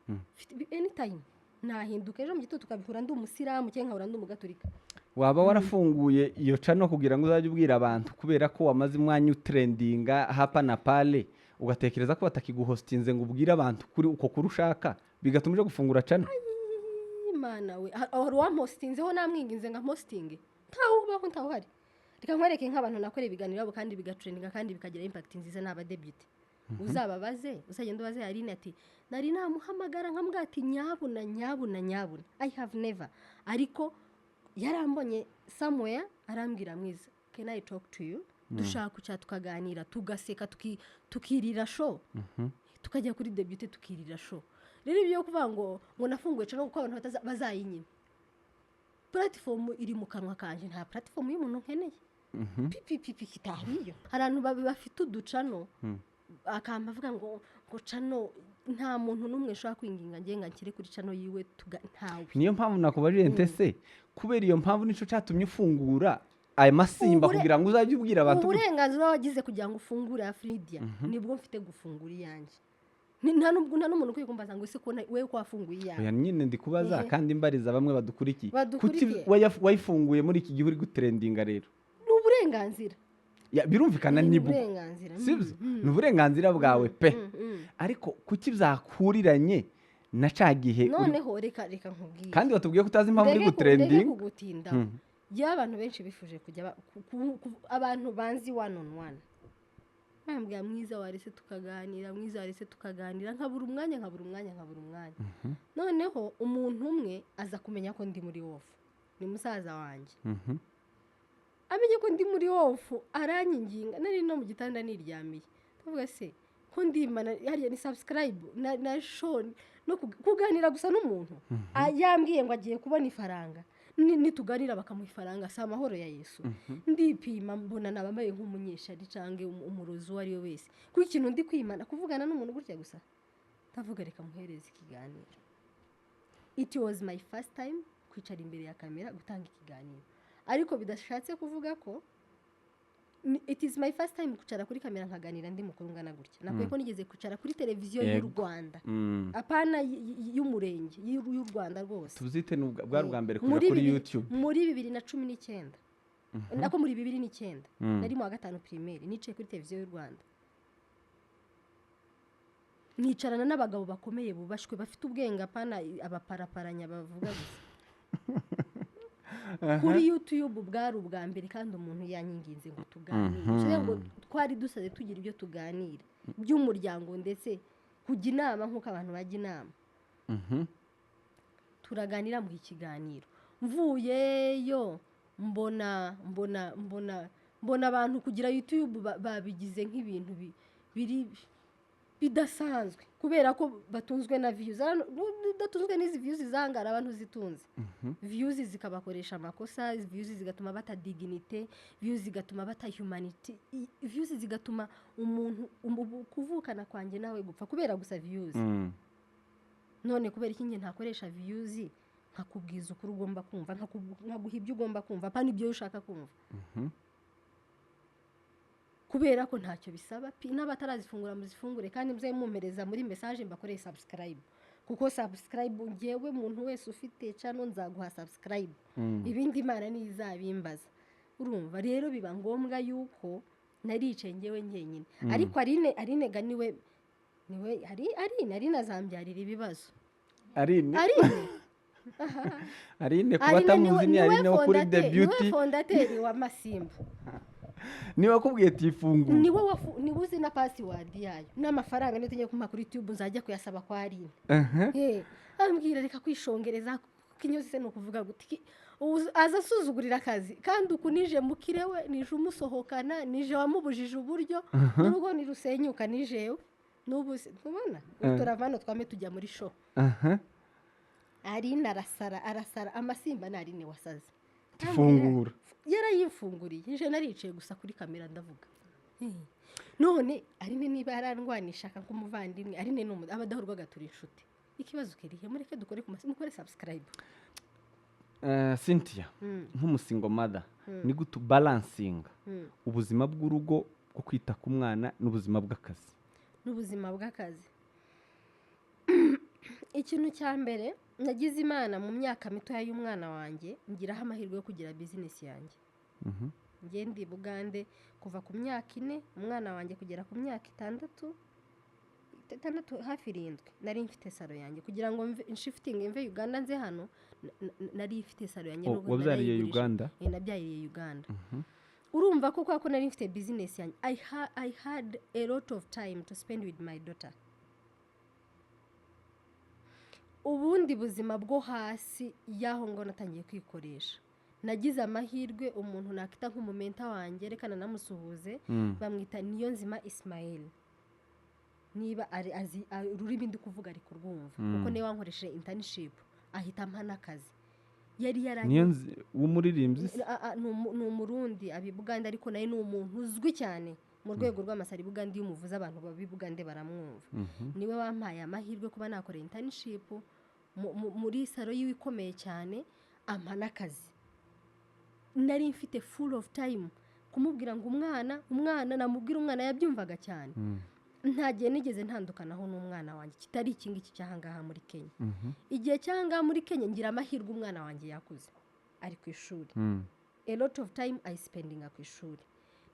anytime nahinduka, ejo mu gitondo tukabihura ndi umusilamu cyangwa nkahura ndi umugaturika. Waba warafunguye iyo channel kugira ngo uzajye ubwira abantu, kubera ko wamaze umwanya utrendinga hapa na pale, ugatekereza ko batakiguhostinze ngo ubwire abantu kuri uko kuri ushaka, bigatuma uje gufungura channel? Imana we, hari uwampostinzeho namwinginze ngo ampostinge? Ntawe ubaho, ntawe uhari. Reka nkwereke nk'abantu nakoreye ibiganiro yabo kandi bigatrendinga kandi bikagira impact nziza, ni abadebite. Uzababaze, uzagenda ubaze Aline ati nari namuhamagara nkamubwira ati nyabuna, nyabuna, nyabuna. I have never. Ariko yarambonye somewhere arambwira, mwiza, can I talk to you? Dushaka kuca tukaganira, tugaseka, tukirira show, tukajya kuri debute tukirira show. Rero ibyo kuvuga ngo nafunguye channel kuko abantu bazayinyima, platform iri mu kanwa kanjye, nta platform y'umuntu nkeneye. Pipipipi kitariyo. Hari abantu bafite uduchannel, akamba avuga ngo channel, nta muntu n'umwe ushobora kwinginga ngenga nshyire kuri channel yiwe ntawe. Niyo mpamvu nakubajije ntese kubera iyo mpamvu nico cyatumye ufungura aya masimba, kugira ngo uzajye ubwira abantu gutya. Uburenganzira wagize kugira ngo ufungure Afrimedia nibwo mfite gufungura iyanjye. Nta nubwo nta n'umuntu ukwiye kumbaza ngo ese ko wewe ko wafunguye iyawe. Oya nyine, ndi kubaza kandi mbariza bamwe badukurikiye. Badukurikiye. Kuki wayifunguye muri iki gihe uri gutrendinga rero? Ni uburenganzira. Ya, birumvikana. Ni Nibwo uburenganzira. Sibyo, ni uburenganzira bwawe pe, ariko kuki byakuriranye na ca gihe Noneho reka nkubwire. Kandi watubwiye ko utazi impamvu uri Ndeke gutrendinga. Kugutinda. Yewe, abantu benshi bifuje kujya abantu banzi one on one bambwira: "Mwiza, warese tukaganira, mwiza, warese tukaganira." Nkabura umwanya, nkabura umwanya, nkabura umwanya. Noneho umuntu umwe aza kumenya ko ndi muri off, ni musaza wanjye. Amenye ko ndi muri off aranyinginga. Nari no mu gitanda niryamiye, ndavuga: "Se ko ndimana hariya ni subscribe na show no kuganira gusa n'umuntu?" Ah, yambwiye ngo agiye kubona ifaranga, nituganira bakamuha ifaranga, si amahoro ya Yesu? Ndipima mbona nabambaye nk'umunyeshari cyangwa umurozi uwo ari we wese, kuko ikintu ndi kwimana kuvugana n'umuntu gutya gusa. Ndavuga: "Reka muhereze ikiganiro." It was my first time kwicara imbere ya kamera gutanga ikiganiro, ariko bidashatse kuvuga ko it is my first time kwicara kuri kamera nkaganira ndi mukuru ungana gutya. Nakwiye ko nigeze kwicara kuri televiziyo y'u Rwanda, apana y'umurenge, y'u Rwanda rwose. Tuzite ni bwari ubwa mbere kuja Muri kuri bibiri YouTube. Muri 2019, nako muri 2009, nari mu wa gatanu primaire, nicaye kuri televiziyo y'u Rwanda, nicarana n'abagabo bakomeye bubashwe, bafite ubwenge, apana abaparaparanya bavuga gusa kuri YouTube. Bwari ubwa mbere, kandi umuntu yanyinginze ngo tuganire. Bivuze ngo twari dusaze tugira ibyo tuganira by'umuryango, ndetse kujya inama nk'uko abantu bajya inama. Turaganira, muha ikiganiro. Mvuyeyo mbona abantu kugira YouTube babigize nk'ibintu biri bidasanzwe, kubera ko batunzwe na views. Udatunzwe n'izi views zangara, abantu zitunze views zikabakoresha amakosa, views zigatuma bata dignity, views zigatuma bata humanity, views zigatuma umuntu kuvukana kwanjye nawe gupfa kubera gusa views. None kubera iki njye ntakoresha views nkakubwiza ukuri ugomba kumva, nkaguha ibyo ugomba kumva, apana ibyo ushaka kumva? Kubera ko ntacyo bisaba pi. N'abatarazifungura muzifungure, kandi muze mumpereza muri message mbakoreye subscribe, kuko subscribe ngewe muntu wese ufite channel nzaguha subscribe. Ibindi Imana niyo izabimbaza. Urumva rero biba ngombwa yuko naricaye ngewe njyenyine. Ariko Aline ga niwe ari Aline azambyarira ibibazo. Aline? Aline. Aline, kuba Aline atamuzi, ni niwe Aline wo kuri The niwe Beauty. fondateur wa Masimba. Niba akubwiye ati ifunguro. Niwe niwe uzi na password yayo n'amafaranga. Niyo tugiye kumpa kuri tube nzajya kuyasaba kwa Aline. Ambwira: "Reka kwishongereza kinyozi." Se ni ukuvuga guti aza asuzugurira akazi, kandi uku nije mukire we, nije umusohokana, nije wamubujije uburyo n'urugo nirusenyuka nijewe. N'ubu se ntubona turava hano twame tujya muri show. Aline arasara, arasara amasimba. Ni Aline wasaze. Fungura. Yarayimfunguriye. Nje naricaye gusa kuri kamera ndavuga. None Aline niba yarandwanishaka nk'umuvandimwe, Aline ni abadahurwaga turi inshuti, ikibazo kirihe? Mureke dukore ku mukore subscribe. Cynthia, nk'umusingle mother, ni gute ubalancinga ubuzima bw'urugo bwo kwita ku mwana n'ubuzima bw'akazi? N'ubuzima bw'akazi, ikintu cya mbere, nagize Imana mu myaka mitoya y'umwana wanjye ngiraho amahirwe yo kugira business yanjye. Njye ndi Bugande kuva ku myaka 4 umwana wanjye kugera ku myaka 6, hafi 7, nari mfite salon yanjye. Kugira ngo nshiftinge mve Uganda nze hano, nari mfite salon yanjye. Oh, Nubwo wabyariye narayigurisha. Uganda? Eh, nabyariye Uganda. Urumva ko kubera ko nari mfite business yanjye, I had a lot of time to spend with my daughter. Ubundi buzima bwo hasi y'aho ngo natangiye kwikoresha, nagize amahirwe umuntu nakita nk'umumentor wanjye, reka nanamusuhuze, bamwita Niyonzima Ismail. Niba ari azi ururimi ndi kuvuga ari kurwumva, kuko niwe wankoresheje internship ahita ampa n'akazi. Yari yarangiye. Niyo nzi w'umuririmbyi se? Ni Umurundi, aba i Bugande, ariko nawe ni umuntu uzwi cyane mu rwego rw'amasaro i Bugande. Iyo umuvuze, abantu baba i Bugande baramwumva. Niwe wampaye amahirwe kuba nakora internship muri salon yiwe ikomeye cyane, ampa n'akazi. Nari mfite full of time kumubwira ngo umwana, umwana, namubwira umwana yabyumvaga cyane. Nta gihe nigeze ntandukanaho n'umwana wanjye kitari iki ngiki cy'ahangaha muri Kenya. Igihe cy'ahangaha muri Kenya, ngira amahirwe, umwana wanjye yakuze ari ku ishuri. A lot of time I spendinga ku ishuri.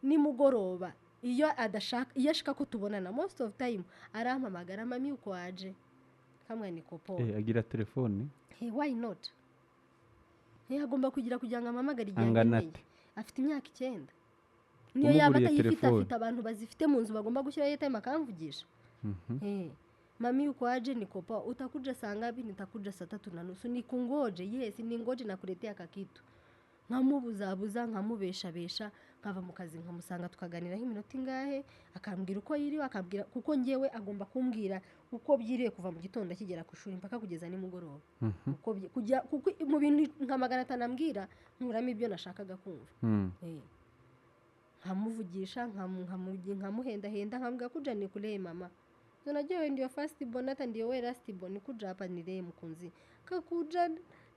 Nimugoroba iyo adashaka, iyo ashaka ko tubonana, most of time arampamagara: "Mami, uko waje?" Kamwe niko poa. Agira telefone? Hey, why not? Hey, agomba kugira ngo ampamagare igihe Angana ankeneye. ate? Afite imyaka 9. Niyo yaba Umuguriye atayifite, telefone? afite abantu bazifite mu nzu bagomba gushyiraho airtime akamvugisha. Hey, mami, uko aje? Niko poa. Utakuja saa ngapi? Nitakuja saa 3:30. Nikungoje? Yes, ningoje, nakuletea kakitu. Nkamubuzabuza, nkamubeshabesha, nkava mu kazi nkamusanga, tukaganiraho iminota ingahe, akambwira uko yiriwe, akambwira, kuko ngewe agomba kumbwira uko byiriwe kuva mu gitondo akigera ku ishuri mpaka kugeza nimugoroba. Uko kuko mu bintu nka 500 ambwira, nkuramo ibyo nashakaga kumva. Nkamuvugisha, nkamuhendahenda, nkamubwira kuja nikulee mama. Unajua wewe ndio first born, hata ndio wewe last born, kuja hapa nilee mkunzi. Kakuja,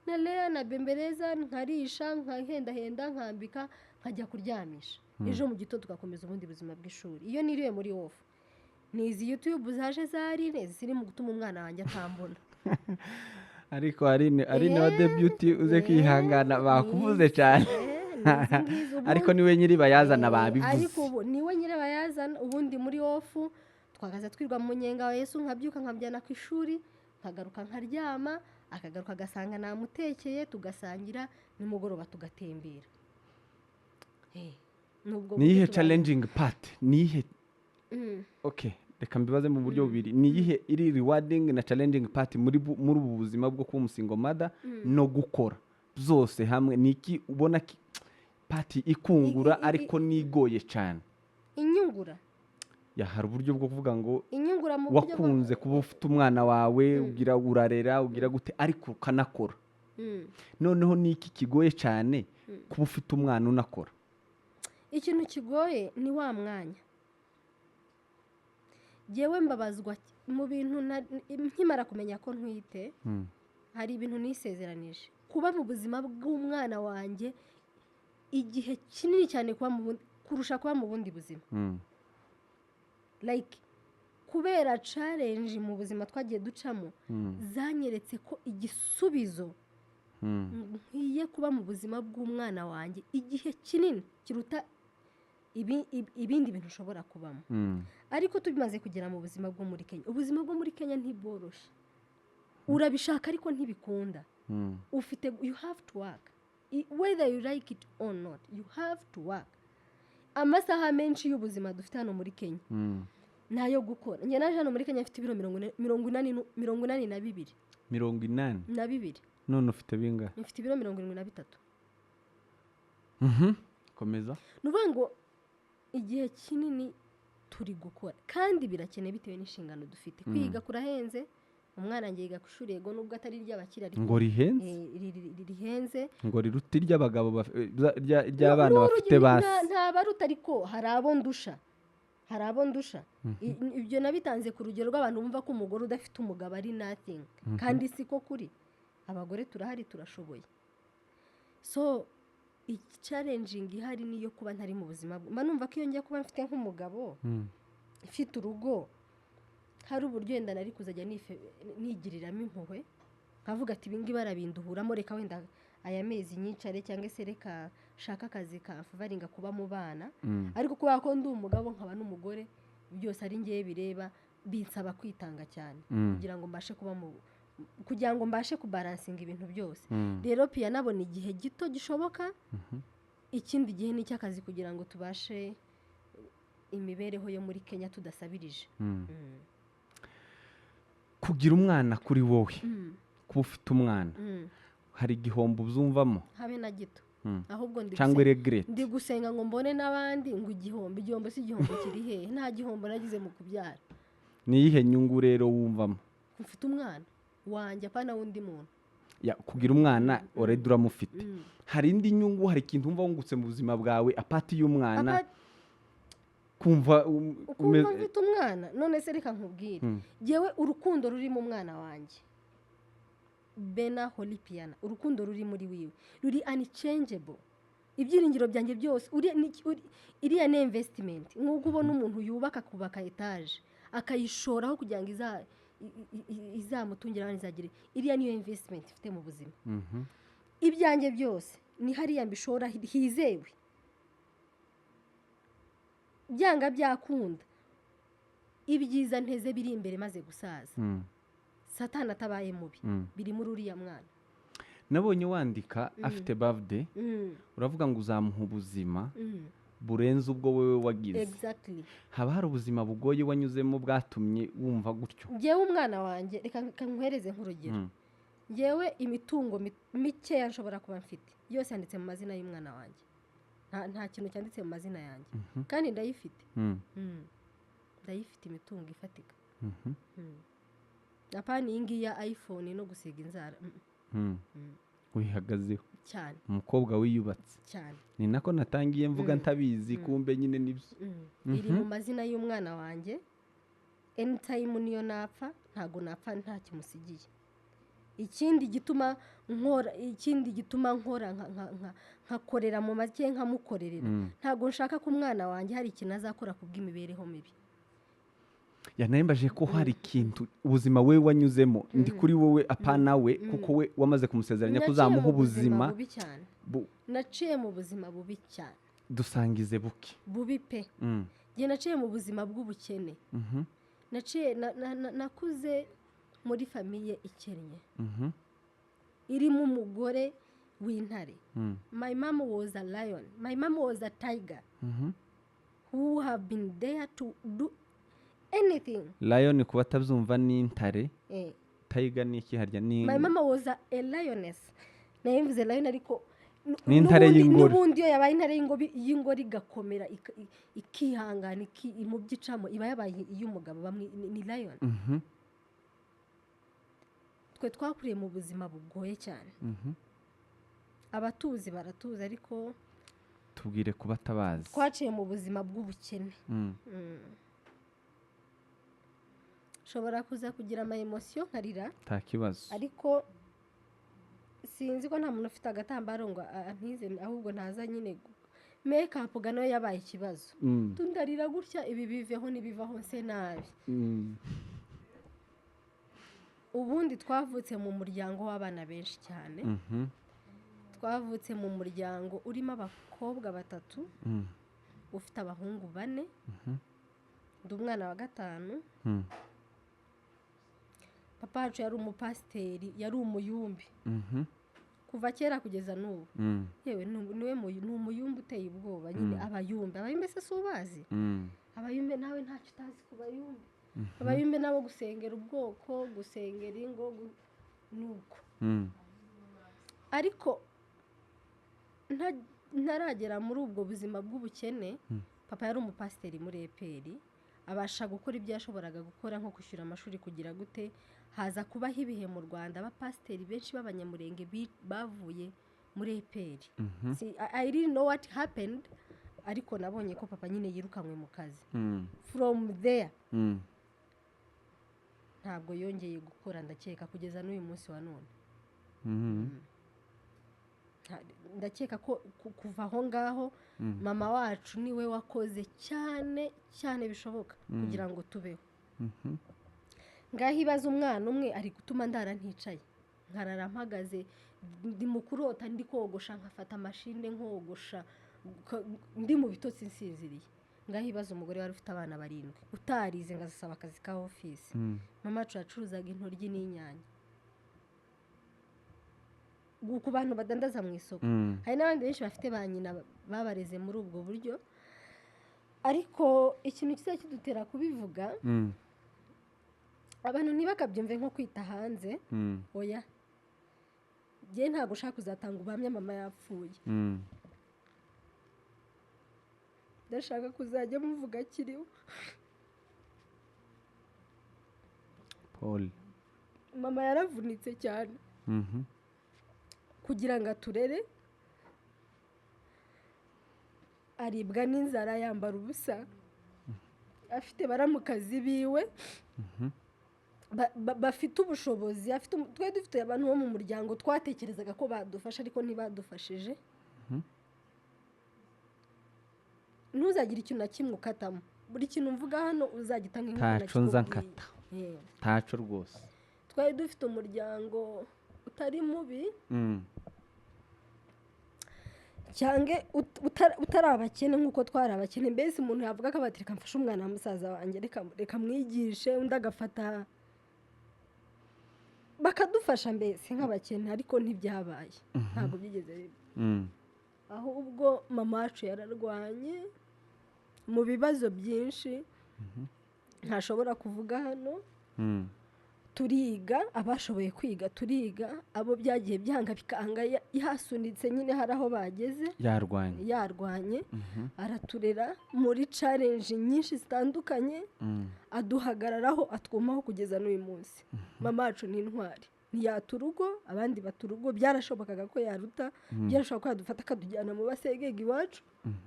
nalea, nabembeleza, nkarisha, nkahendahenda, nkambika, nkajya kuryamisha. Ejo mu gitondo tugakomeza ubundi buzima bw'ishuri. Iyo niriwe muri off, ni izi YouTube zaje zarine ziri mu gutuma umwana wanjye atambona. Ariko Aline wa The Beauty, uze kwihangana, bakuvuze cyane. Ni izi ngizi ubundi. Ariko niwe nyiri bayazana. Babivuze. Ariko ubu niwe nyirabayazana. Ubundi muri off twakaza twirwa mu munyenga wa Yesu, nkabyuka nkabjyana ku ishuri, nkagaruka nkaryama, akagaruka agasanga namutekeye, tugasangira, nimugoroba tugatembera. Nubwo Ni iyihe buryo tubayeho. challenging part? Ni iyihe? Okay, reka mbibaze mu buryo bubiri: ni iyihe iri rewarding na challenging part muri ubu buzima bwo kuba umusingle mother no gukora byose hamwe? Ni iki ubona part ikungura ariko nigoye cyane? Inyungura? Ya, hari uburyo bwo kuvuga ngo Inyungura mu buryo wakunze kuba ufite umwana wawe, ugira urarera, ugira gute, ariko ukanakora. Noneho ni iki kigoye cyane kuba ufite umwana unakora? Ikintu kigoye ni wa mwanya. Jyewe mbabazwa mu bintu nkimara kumenya ko ntwite, hari ibintu nisezeranije: kuba mu buzima bw'umwana wanjye igihe kinini cyane kuba mu kurusha kuba mu bundi buzima. Like, kubera challenge mu buzima twagiye ducamo, zanyeretse ko igisubizo nkwiye kuba mu buzima bw'umwana wanjye igihe kinini kiruta ibindi bintu ushobora kubamo. Ariko tubimaze kugera mu buzima bwo muri Kenya, ubuzima bwo muri Kenya ntibworoshye. Urabishaka ariko ntibikunda. Ufite, you have to work. Whether you like it or not, you have to work. Amasaha menshi y'ubuzima dufite hano muri Kenya ni ayo gukora. Njye naje hano muri Kenya mfite ibiro 80 82. 80? Na bibiri. None ufite bingahe? Mfite ibiro 73. Komeza. Ni ukuvuga ngo igihe kinini turi gukora, kandi birakenewe bitewe n'inshingano dufite. Kwiga kurahenze. Umwana wanjye yiga ku ishuri, yego, nubwo atari iry'abakire, ariko Ngo rihenze? Rihenze. Ngo riruta iry'abagabo ry'abana bafite basi. Nta baruta, ariko hari abo ndusha, hari abo ndusha. Ibyo nabitanze ku rugero rw'abantu bumva ko umugore udafite umugabo ari nothing, kandi siko kuri. Abagore turahari, turashoboye. So challenging ihari niyo kuba ntari mu buzima mba numva ko iyo njya kuba mfite nk'umugabo, mfite urugo, hari uburyo wenda nari kuzajya nigiriramo impuhwe, nkavuga ati ibingibi barabinduhuramo, reka wenda aya mezi nyicare, cyangwa se reka shaka akazi kamfavoringa kuba mu bana. Ariko kubera ko ndi umugabo nkaba n'umugore, byose ari ngewe bireba, binsaba kwitanga cyane kugira ngo mbashe kuba mu kugira ngo mbashe kubalancinga ibintu byose. Rero piya nabona igihe gito gishoboka, ikindi gihe ni icy'akazi kugira ngo tubashe imibereho yo muri Kenya tudasabirije. Kugira umwana kuri wowe, kuba ufite umwana, hari igihombo uzumvamo? Habe na gito. Ahubwo ndi Cyangwa regret? Ndi gusenga ngo mbone n'abandi. Ngo igihombo, igihombo si igihombo, kiri hehe? Nta gihombo nagize mu kubyara. Ni iyihe nyungu rero wumvamo? Mfite umwana wanjye, apana w'undi muntu. Ya, kugira umwana already uramufite. Hari indi nyungu, hari ikintu wumva wungutse mu buzima bwawe apart y'umwana? Kumva Ukumva mfite umwana. None se reka nkubwire, ngewe urukundo ruri mu mwana wanjye Bena Holipiana, urukundo ruri muri wiwe ruri unchangeable. Ibyiringiro byanjye byose iriya ni investment. Nk'uko ubona umuntu yubaka, akubaka etaje, akayishoraho kugira ngo izamutungire abana, izagire, iriya niyo investment ifite mu buzima. Ibyanjye byose ni hariya mbishora hizewe. Byanga byakunda, ibyiza nteze biri imbere maze gusaza, Satani atabaye mubi, biri muri uriya mwana. Nabonye wandika afite birthday, uravuga ngo uzamuha ubuzima burenze ubwo wowe wagize. Exactly. Haba hari ubuzima bugoye wanyuzemo bwatumye wumva gutyo? Ngewe umwana wanjye, reka nkwereze nk'urugero. Ngewe imitungo mikeya nshobora kuba mfite yose yanditse mu mazina y'umwana wanjye. Nta kintu cyanditse mu mazina yanjye, kandi ndayifite. Ndayifite imitungo ifatika. Apana iyi ngiyi ya iPhone no gusiga inzara. Wihagazeho. Cyane. Umukobwa wiyubatse. Cyane. Ni nako natangiye mvuga ntabizi, kumbe nyine nibyo. Iri mu mazina y'umwana wanjye. Anytime niyo napfa, ntabwo napfa nta kimusigiye. Ikindi gituma nkora nkakorera mu make, nkamukorerera, ntabwo nshaka ko umwana wanjye hari ikintu azakora ku bw'imibereho mibi. Yanambaje ko hari ikintu ubuzima we wanyuzemo. Ndi kuri wowe, apana we, kuko we wamaze kumusezeranya ko Naciye uzamuha mu buzima ubuzima bubi cyane. Naciye mu buzima bubi cyane. Dusangize buke. Bubi pe. Njye naciye mu buzima bw'ubukene. Naciye nakuze muri famille ikennye, irimo umugore w'intare. My mom was a lion, my mom was a tiger who have been there to do anything. Lion, ku batabyumva, ni intare. Eh. Tiger ni iki harya? Ni My mama was a lioness. Nayo mvuze lion, ariko Ni intare y'ingore. N'ubundi iyo yabaye intare y'ingore igakomera, ikihangana, mu byo icamo, iba yabaye iy'umugabo. Bamwe ni lion. Twe twakuriye mu buzima bugoye cyane. Abatuzi baratuzi, ariko Tubwire ku batabazi. twaciye mu buzima bw'ubukene. Nshobora kuza kugira ama émotion nkarira. Nta kibazo. Ariko sinzi ko nta muntu ufite agatambaro ngo antize, ahubwo ntaza nyine make-up ga nayo yabaye ikibazo. Tundarira gutya, ibi biveho n'ibivaho nse nabi. Ubundi twavutse mu muryango w'abana benshi cyane. Twavutse mu muryango urimo abakobwa batatu, ufite abahungu bane. Ndi umwana wa gatanu. Papa wacu yari umupasiteri, yari umuyumbi kuva kera kugeza n'ubu. Yewe, niwe ni umuyumbi uteye ubwoba nyine. Abayumbe se si ubazi? Abayumbe nawe ntacyo utazi ku bayumbe. Abayumbe nabo gusengera ubwoko, gusengera ingo, ni uko. Ariko ntaragera muri ubwo buzima bw'ubukene, papa yari umupasiteri muri EPR, abasha gukora ibyo yashoboraga gukora, nko kwishyura amashuri, kugira gute. Haza kubaho ibihe mu Rwanda abapasiteri benshi b'Abanyamurenge bavuye muri EPR. I didn't know what happened, ariko nabonye ko papa nyine yirukanwe mu kazi. From there ntabwo yongeye gukora, ndakeka kugeza n'uyu munsi wa none. Ndakeka ko kuva aho ngaho, mama wacu niwe wakoze cyane cyane bishoboka kugira ngo tubeho. Ngaho ibaze, umwana umwe ari gutuma ndara nticaye, nkarara mpagaze, ndi mu kurota ndi kogosha, nkafata machine nkogosha, ndi mu bitotsi nsinziriye. Ngaho ibaze umugore wari ufite abana barindwi, utarize, ngo azasaba akazi ka office. Mama wacu yacuruzaga intoryi n'inyanya ku bantu badandaza mu isoko. Hari n'abandi benshi bafite ba nyina babareze muri ubwo buryo, ariko ikintu kizajya kidutera kubivuga, abantu ntibakabyumve nko kwita hanze. Oya, njye ntabwo ushaka kuzatanga ubuhamya mama yapfuye. Ndashaka kuzajya muvuga akiriho. Paul. Mama yaravunitse cyane. Kugira ngo aturere, aribwa n'inzara, yambara ubusa, afite baramukazi biwe bafite ubushobozi, afite twari dufite abantu bo mu muryango twatekerezaga ko badufasha, ariko ntibadufashije. Ntuzagire ikintu na kimwe ukatamo. Buri kintu mvuga hano uzagitanga nk'uko Ntaco nza nakikubwiye. nkata. Yeah. Ntaco rwose. Twari dufite umuryango utari mubi, cyangwa utari abakene nk'uko twari abakene. Mbese umuntu yavuga ko bati reka mfashe umwana wa musaza wanjye, reka mwigishe, undi agafata, bakadufasha mbese nk'abakene, ariko ntibyabaye, ntabwo byigeze biba. Ahubwo mama wacu yararwanye mu bibazo byinshi ntashobora kuvuga hano. Turiga, abashoboye kwiga turiga, abo byagiye byanga bikanga, yasunitse nyine hari aho bageze. Yarwanye. Yarwanye, araturera muri challenge nyinshi zitandukanye, aduhagararaho, atwumaho kugeza n'uyu munsi. Mama wacu ni intwari, ntiyata urugo, abandi bata urugo. Byarashobokaga ko yaruta, byarashoboka ko yadufata akatujyana mu basegega iwacu,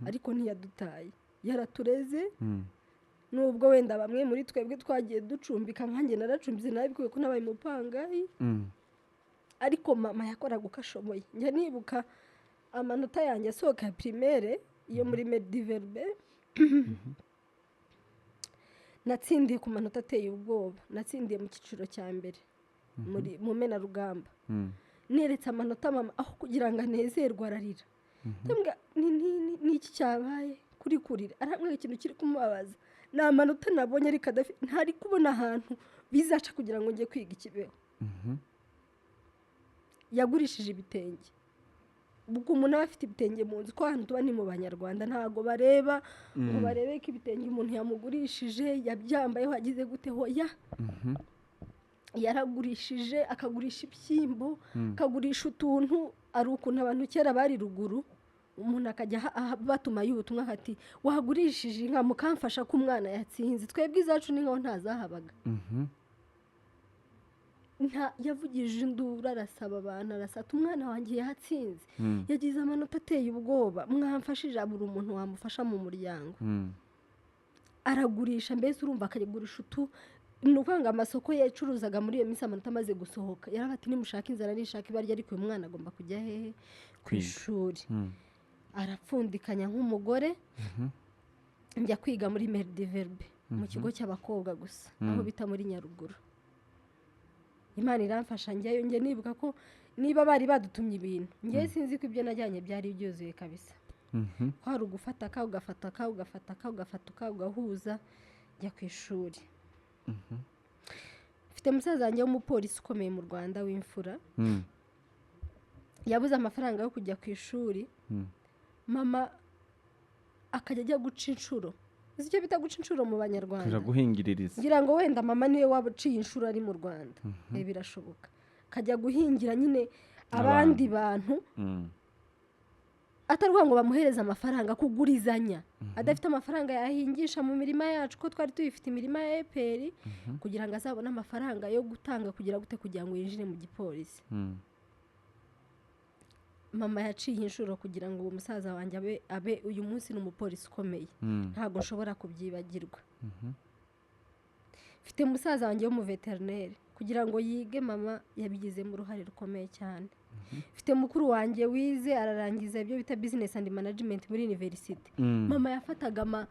ariko ntiyadutaye, yaratureze. Nubwo wenda bamwe muri twebwe twagiye ducumbika, nkanjye naracumbitse, nabikuye ko nabaye umupangayi, ariko mama yakoraga uko ashoboye. Njya nibuka amanota yanjye asohoka ya primaire yo muri Mediverbe, natsindiye ku manota ateye ubwoba, natsindiye mu cyiciro cya mbere muri mu menarugamba. Neretse amanota mama, aho kugira ngo anezerwe ararira. Ndamubwira, ni iki cyabaye kuri kurira? Arambwira ikintu kiri kumubabaza ni amanota nabonye, ariko ntari kubona ahantu bizaca kugira ngo njye kwiga ikibeho. Yagurishije ibitenge. Ubwo umuntu aba afite ibitenge mu nzu, ko ahantu tuba ni mu Banyarwanda, ntabwo bareba ngo barebe ko ibitenge umuntu yamugurishije yabyambayeho agize gute. Hoya, yaragurishije, akagurisha ibishyimbo, akagurisha utuntu. Ari ukuntu abantu kera bari ruguru, umuntu akajya batumayo ubutumwa ati wagurishije inka mukamfasha ko umwana yatsinze. Twebwe izacu ni nkaho ntazahabaga. Yavugije induru, arasaba abantu, arasata umwana wanjye yatsinze, yagize amanota ateye ubwoba, mwamfashije. Abura umuntu wamufasha mu muryango. Aragurisha, mbese urumva akagurisha utu, ni ukuvuga ngo amasoko yacuruzaga muri iyo minsi amanota amaze gusohoka, yaravuga ati nimushaka inzara nishaka ibarya, ariko uyu mwana agomba kujya hehe? Ku Kwiga. ishuri. Arapfundikanya nk'umugore, njya kwiga muri Mediverbe mu kigo cy'abakobwa gusa, aho bita muri Nyaruguru. Imana iramfasha njyayo. Njye nibuka ko niba bari badutumye ibintu, njye sinzi ko ibyo najyanye byari byuzuye kabisa. Ko hari ugufata ka, ugafata ka, ugafata ka, ugafata ka, ugahuza. Njya ku ishuri. Mfite musaza wanjye w'umupolisi ukomeye mu Rwanda w'imfura, yabuze amafaranga yo kujya ku ishuri. Mama akajya ajya guca inshuro. Uzi icyo bita guca inshuro mu Banyarwanda? Kuja guhingiririza. Ngira ngo wenda mama niwe waba uciye inshuro ari mu Rwanda. Birashoboka. Akajya guhingira nyine abandi bantu, atari ukuvuga ngo bamuhereze amafaranga, kugurizanya, adafite amafaranga yahingisha mu mirima yacu, ko twari tuyifite imirima ya EPR, kugira ngo azabone amafaranga yo gutanga kugira gute, kugira ngo yinjire mu gipolisi. Mama yaciye inshuro kugira ngo uwo musaza wanjye abe uyu munsi ni umupolisi ukomeye. Ntabwo nshobora kubyibagirwa. Mfite musaza wanjye w'umuveterineri, kugira ngo yige mama yabigizemo uruhare rukomeye cyane. Mfite mukuru wanjye wize ararangiza ibyo bita business and management muri university. Mama yafataga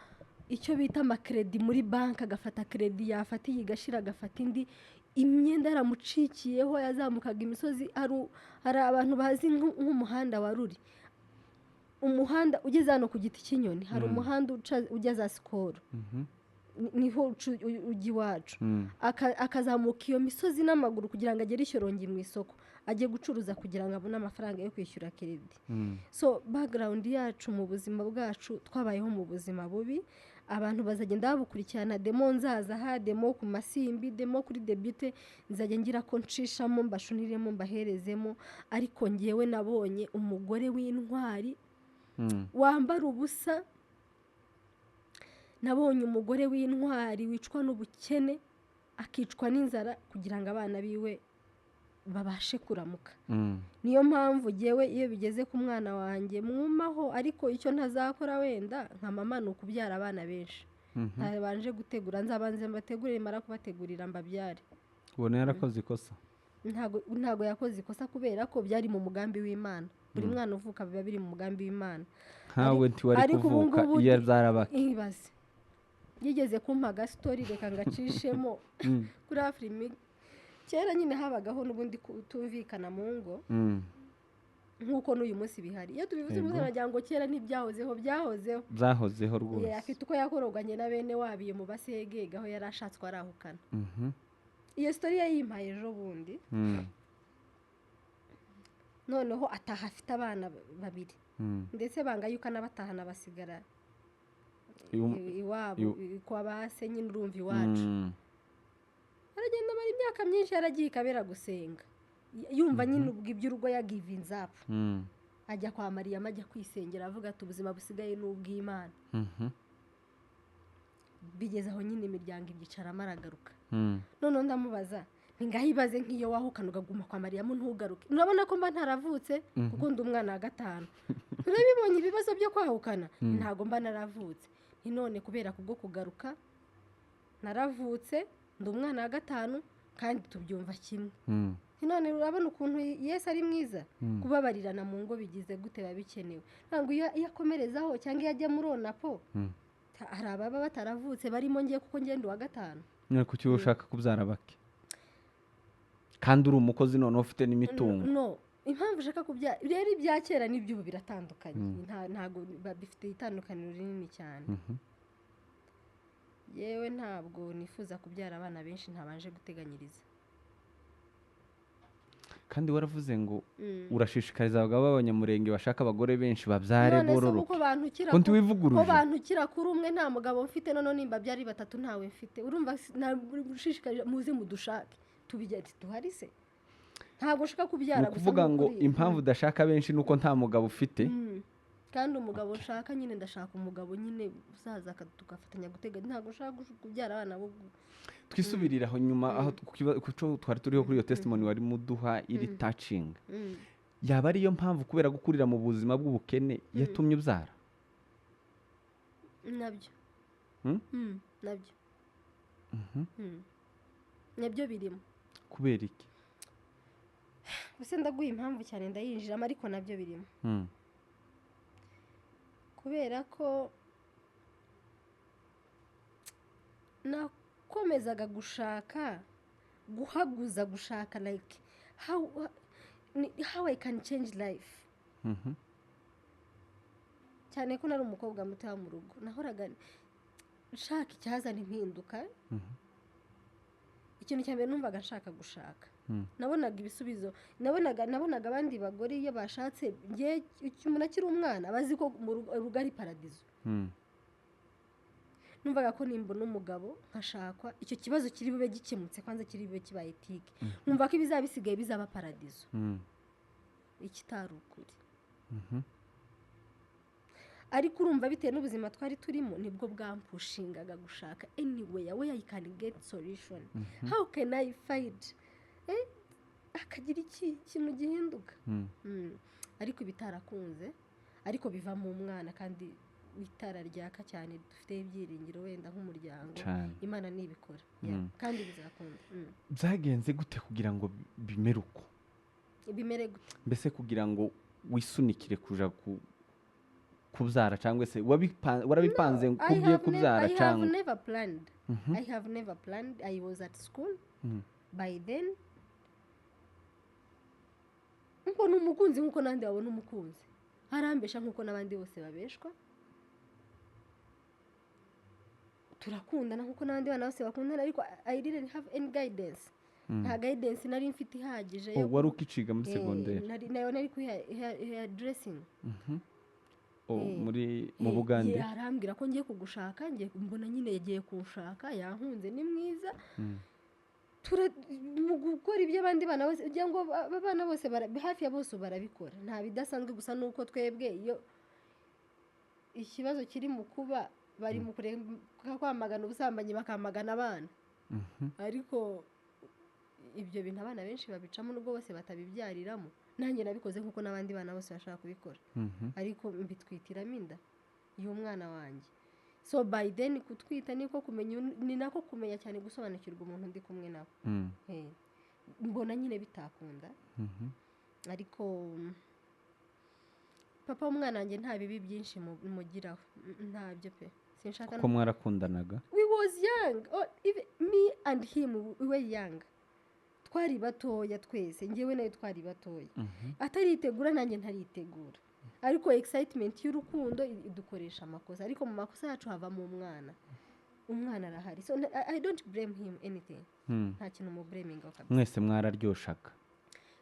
icyo bita amakredi muri banki, agafata kredi, yafata iyi igashira agafata indi. Imyenda yaramucikiyeho, yazamukaga imisozi. Hari abantu bazi nk'umuhanda wa Ruri, umuhanda ugeze hano ku giti cy'inyoni, hari umuhanda ujya za Sikoro, niho ujya iwacu. Akazamuka iyo misozi n'amaguru kugira ngo agere i Shyorongi mu isoko, ajye gucuruza kugira ngo abone amafaranga yo kwishyura kredi. So background yacu mu buzima bwacu, twabayeho mu buzima bubi. Abantu bazagenda babukurikirana, demo nzaza aha, demo ku masimbi, demo kuri debite, nzajya ngira ko nshishamo, mbashuniremo, mbaherezemo. Ariko ngewe nabonye umugore w'intwari wambara ubusa, nabonye umugore w'intwari wicwa n'ubukene, akicwa n'inzara kugira ngo abana biwe Babashe kuramuka. Niyo mpamvu ngewe iyo bigeze ku mwana wanjye mwumaho, ariko icyo ntazakora wenda nka mama ni ukubyara abana benshi ntabanje gutegura. Nzabanze mbategurire, mara kubategurira mbabyare. Ubona yarakoze ikosa? Ntago yakoze ikosa, kubera ko byari mu mugambi w'Imana. Buri mwana uvuka biba biri mu mugambi w'Imana. Nkawe ntiwari Ariko ubu kuvuka ngubu iyo abyara bake. Ibaze, yigeze kumpa agastori, reka ngacishemo kuri Afurimi. Kera nyine habagaho n'ubundi kutumvikana mu ngo, nk'uko n'uyu munsi bihari. Iyo tubivuze umunsi baragira ngo kera ntibyahozeho. Byahozeho. Byahozeho rwose. Afite uko yakoroganye na bene wabo iyo mu Basegege aho yari ashatswe arahukana. Iyo story yayimpaye ejo bundi. Noneho ataha afite abana babiri, ndetse banga yuko anabatahana, basigara iwabo, kwa ba se nyine, urumva iwacu. Aragenda amara imyaka myinshi yaragiye ikabera gusenga, yumva nyine ubwo iby'urugo yagivinze up. Ajya kwa Mariyama, ajya kwisengera, avuga ati ubuzima busigaye ni ubw'Imana. Bigeze aho nyine imiryango ibyicaramo, aragaruka. Noneho ndamubaza nti ngaho ibaze nk'iyo wahukana ukaguma kwa Mariyamu ntugaruke, urabona ko mba ntaravutse, kuko ndi umwana wa gatanu. Urabibonye ibibazo byo kwahukana, ntabwo mba naravutse. Ni none kubera kubwo kugaruka naravutse, ndi umwana wa gatanu kandi tubyumva kimwe. Ni none urabona ukuntu Yesu ari mwiza. Kubabarirana mu ngo bigize gute, biba bikenewe. Ntabwo iyo akomerezaho cyangwa iyo ajya muri onapo, hari ababa bataravutse barimo ngiye, kuko ngenda uwa gatanu. None kuki wowe ushaka kubyara bake kandi uri umukozi, noneho ufite n'imitungo? No, impamvu ushaka kubyara rero, ibya kera n'iby'ubu biratandukanye. Ntabwo bifite itandukaniro rinini cyane. Yewe, ntabwo nifuza kubyara abana benshi ntabanje guteganyiriza. Kandi waravuze ngo urashishikariza abagabo b'Abanyamurenge bashaka abagore benshi babyare, None se bororoke. uko bantukira Ko ntiwivuguruje? Ko bantukira kuri umwe, nta mugabo mfite, noneho nimba byari batatu ntawe mfite, urumva nabushishikarije muze mudushake tubijya duhari se? Ntabwo ushaka kubyara Ni gusa ukuvuga ngo nk'ukuri. impamvu udashaka benshi ni uko nta mugabo ufite? Kandi umugabo nshaka nyine, ndashaka umugabo nyine uzaza tugafatanya gutega. Ntabwo nshaka kubyara abana bo Twisubirire aho nyuma, aho ku cyo twari turiho, kuri iyo testimony wari muduha iri touching. Yaba ariyo mpamvu, kubera gukurira mu buzima bw'ubukene, yatumye ubyara? Nabyo. Mm? Nabyo. Nabyo birimo. Kubera iki? Gusa ndaguha impamvu cyane, ndayinjiramo, ariko nabyo birimo. Kubera ko nakomezaga gushaka guhaguza, gushaka like how I can change life, cyane ko nari umukobwa muto mu rugo, nahoraga nshaka icyazana impinduka. Ikintu cya mbere numvaga nshaka gushaka, nabonaga ibisubizo, nabonaga abandi bagore iyo bashatse. Njye umuntu akiri umwana aba azi ko mu rugo ari paradizo. Numvaga ko nimbona umugabo nkashakwa, icyo kibazo kiri bube gikemutse, kwanza kiri bube kibaye tike, nkumva ko ibizaba bisigaye bizaba paradizo, ikitari ukuri. Ariko urumva bitewe n'ubuzima twari turimo, nibwo bwampushingaga gushaka anyway where I can get solution, how can I fight, akagira iki kintu gihinduka. Ariko ibitarakunze, ariko bivamo umwana kandi w'itara ryaka cyane, dufite ibyiringiro wenda nk'umuryango. Cyane. Imana nibikora. Yeah. Kandi bizakunda. Byagenze gute kugira ngo bimere uko? Bimere gute? Mbese kugira ngo wisunikire kuja kubyara, cyangwa se warabipanze ko I ugiye have kubyara I have cyangwa? never planned. I have never planned. I was at school by then. Mbona umukunzi nk'uko n'abandi babona umukunzi, arambesha nk'uko n'abandi bose babeshwa, turakundana nk'uko n'abandi bana bose bakundana, ariko I didn't have any guidance. Nta guidance nari mfite ihagije Oh, wari ukiciga muri segonderi? Nayo nari kuri hair dressing. Oh, muri mu Bugande? Arambwira ko ngiye kugushaka, ngiye mbona nyine yagiye kunshaka, yankunze, ni mwiza. Mu gukora ibyo abandi bana bose, ugira ngo abana bose hafi ya bose barabikora, nta bidasanzwe. Gusa nuko twebwe iyo ikibazo kiri mu kuba bari mu kureka kwamagana ubusambanyi, bakamagana abana, ariko Ibyo bintu abana benshi babicamo, nubwo bose batabibyariramo. Nanjye nabikoze nk'uko n'abandi bana bose bashaka kubikora, ariko mbitwitiramo inda y'umwana wanjye. So by then kutwita niko kumenya, ni nako kumenya cyane gusobanukirwa umuntu ndi kumwe nawe. Mbona nyine bitakunda, ariko papa w'umwana wanjye nta bibi byinshi mugiraho. Ntabyo pe, sinshaka. Kuko mwarakundanaga? We was young. Oh, even me and him, we were young, twari batoya twese, njyewe nawe twari batoya. Ataritegura, nanjye ntaritegura, ariko excitement y'urukundo idukoresha amakosa, ariko mu makosa yacu havamo umwana. Umwana arahari, so I don't blame him anything. Nta kintu mu blaming kabisa. Mwese mwararyoshaga?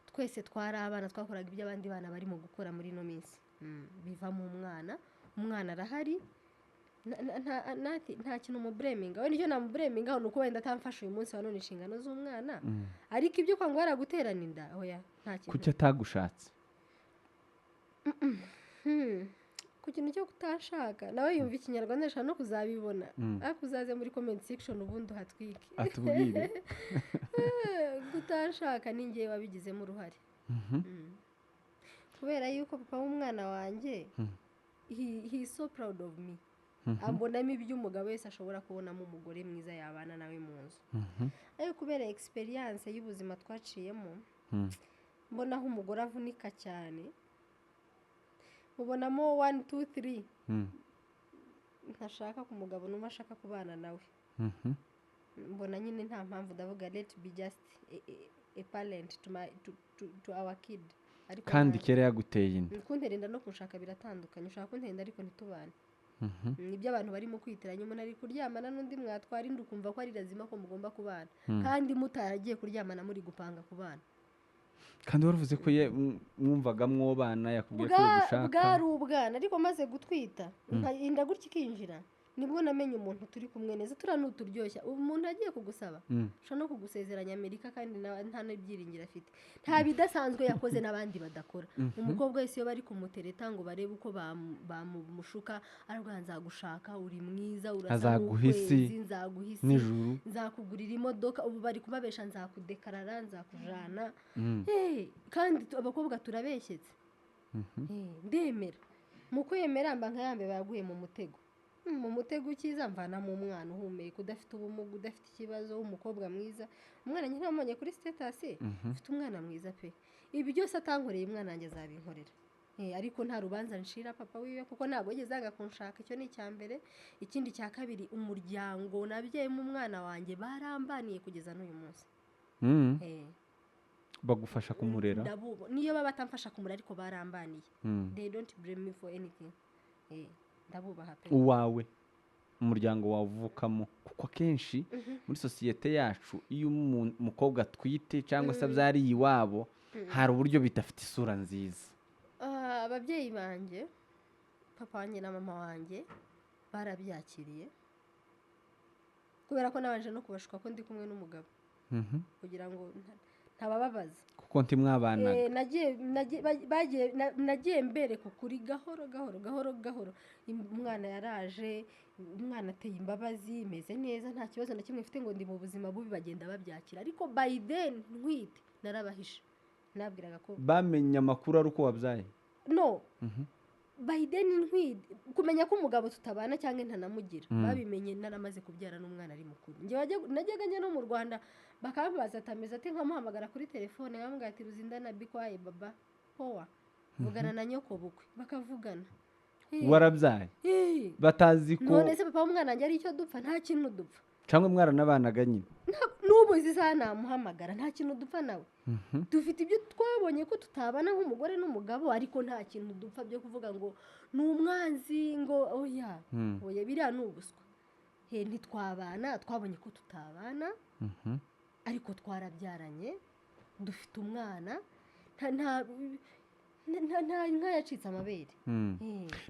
Twese twari abana, twakoraga ibyo abandi bana barimo gukora muri ino minsi. Bivamo umwana, umwana arahari. Nta kintu mu blaminga we. Nicyo namublamingaho ni uko wenda atamfashe uyu munsi wa none inshingano z'umwana, ariko ibyo kwanga waraguterana inda, oya, nta kintu. Kuki atagushatse? Ku kintu cyo kutashaka, nawe yumva Ikinyarwanda, ashobora no kuzabibona, ariko uzaze muri comment section ubundi uhatwike. Atubwire. Kutashaka ni njyewe wabigizemo uruhare. Kubera yuko papa w'umwana wanjye, he is so proud of me. Ambonamo ibyo umugabo wese ashobora kubonamo umugore mwiza yabana nawe mu nzu, ariko kubera experience y'ubuzima twaciyemo, mbona aho umugore avunika cyane, mubonamo one two three ntashaka ku mugabo n'umwe ashaka kubana nawe. Mbona nyine nta mpamvu, ndavuga let be just a parent to our kid, ariko Kandi kera yaguteye inda. Kuntera inda no kunshaka biratandukanye. Ushaka kuntera inda ariko ntitubane. Nibyo abantu barimo kwitiranya. Umuntu ari kuryamana n'undi, mwatwara inda, ukumva ko ari lazima ko mugomba kubana, kandi mutaragiye kuryamana muri gupanga kubana. Kandi waravuze ko ye mwumvaga mwobana, yakubwiye ko yagushaka. Bwari ubwana, ariko maze gutwita, inda gutya ikinjira, nibwo namenye umuntu turi kumwe neza. Turiya ni uturyoshya. Umuntu agiye kugusaba, ashobora no kugusezeranya Amerika kandi nawe nta n'ibyiringiro afite. Nta bidasanzwe yakoze n'abandi badakora. Umukobwa wese iyo bari kumutereta ngo barebe uko bamushuka, aravuga: "Nzagushaka, uri mwiza, urasa Azaguha isi n'ukwezi, nzaguha isi n'ijuru. nzakugurira imodoka." Ubu bari kubabesha: "Nzakudekarara, nzakujana." Kandi abakobwa turabeshyetse. Ndemera. Mu kwemera mba nka yambe baguye mu mutego. Mu mutego ukiza mvanamo umwana uhumeka, udafite ubumuga, udafite ikibazo, w'umukobwa mwiza. Umwana njye ntamubonye kuri status. Mfite umwana mwiza pe. Ibi byose atankoreye, umwana wanjye azabinkorera. Ariko nta rubanza nshira papa wiwe, kuko ntabwo yigeze yanga kunshaka. Icyo ni icya mbere. Ikindi cya kabiri, umuryango nabyeyemo umwana wanjye barambaniye kugeza n'uyu munsi. Bagufasha kumurera? Niyo baba batamfasha kumurera, ariko barambaniye. They don't blame me for anything. Ndabubaha pe. Uwawe, umuryango wawe uvukamo, kuko akenshi muri sosiyete yacu iyo umukobwa atwite cyangwa se abyariye iwabo, hari uburyo bidafite isura nziza. Ah, ababyeyi banjye, papa wanjye na mama wanjye, barabyakiriye, kubera ko nabanje no kubashuka ko ndi kumwe n'umugabo kugira ngo ntabababaza. Kuko ntimwabanaga. Nagiye mbereka ukuri gahoro gahoro gahoro gahoro. Umwana yaraje, umwana ateye imbabazi, meze neza, nta kibazo na kimwe mfite, ngo ndi mu buzima bubi, bagenda babyakira. Ariko by then ntwite narabahishe, nabwiraga ko Bamenye amakuru ari uko wabyaye? No, by then ntwite, kumenya ko umugabo tutabana cyangwa ntanamugira, babimenye naramaze kubyara n'umwana ari mukuru. Njye najyaga njya no mu Rwanda bakambaza ati: "Ameze ati?" Nkamuhamagara kuri telefone, nkamubwira ati: "Ruzindana bikwaye baba powa, vugana na nyoko bukwe." Bakavugana. Warabyaye batazi ko None se papa w'umwana wanjye ari icyo dupfa? Nta kintu dupfa. Cyangwa mwaranabanaga nyine? N'ubu izi saha namuhamagara, nta kintu dupfa nawe. Dufite ibyo twabonye ko tutabana nk'umugore n'umugabo, ariko nta kintu dupfa byo kuvuga ngo ni umwanzi, ngo oya. Oya, biriya ni ubuswa. Ntitwabana, twabonye ko tutabana, ariko twarabyaranye, dufite umwana, nta nka yacitse amabere.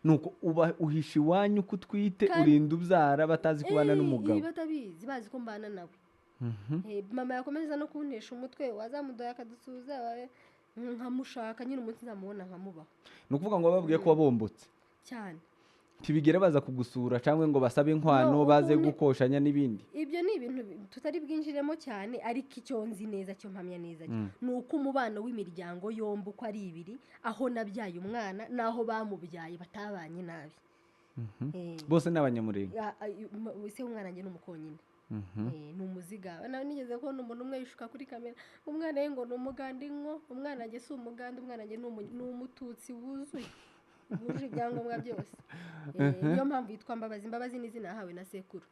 Nuko uba uhisha iwanyu ko utwite, urinda ubyara batazi kubana n'umugabo? Batabizi, bazi ko mbana nawe. Mama yakomeza no kuntesha umutwe, wazamudoye akadusuhuza, nkamushaka nyine, umunsi nzamubona nkamubaho. Ni ukuvuga ngo bababwiye ko wabombotse? Cyane. Ntibigera baza kugusura cyangwa ngo basabe inkwano, No, baze ukuntu gukoshanya n'ibindi? Ibyo ni ibintu tutari bwinjiremo cyane, ariko icyo nzi neza, cyo mpamya neza cyo, ni uko umubano w'imiryango yombi uko ari ibiri, aho nabyaye umwana n'aho bamubyaye, batabanye nabi. Bose ni Abanyamurenge? Se w'umwana wanjye ni umukonyine. Ni umuziga. Nawe nigeze kubona umuntu umwe yishuka kuri kamera, umwana we ngo ni umugande nko umwana wanjye si umugande, umwana wanjye ni umututsi wuzuye, wuje ibyangombwa byose. Niyo mpamvu yitwa Mbabazi. Mbabazi ni izina yahawe na sekuru.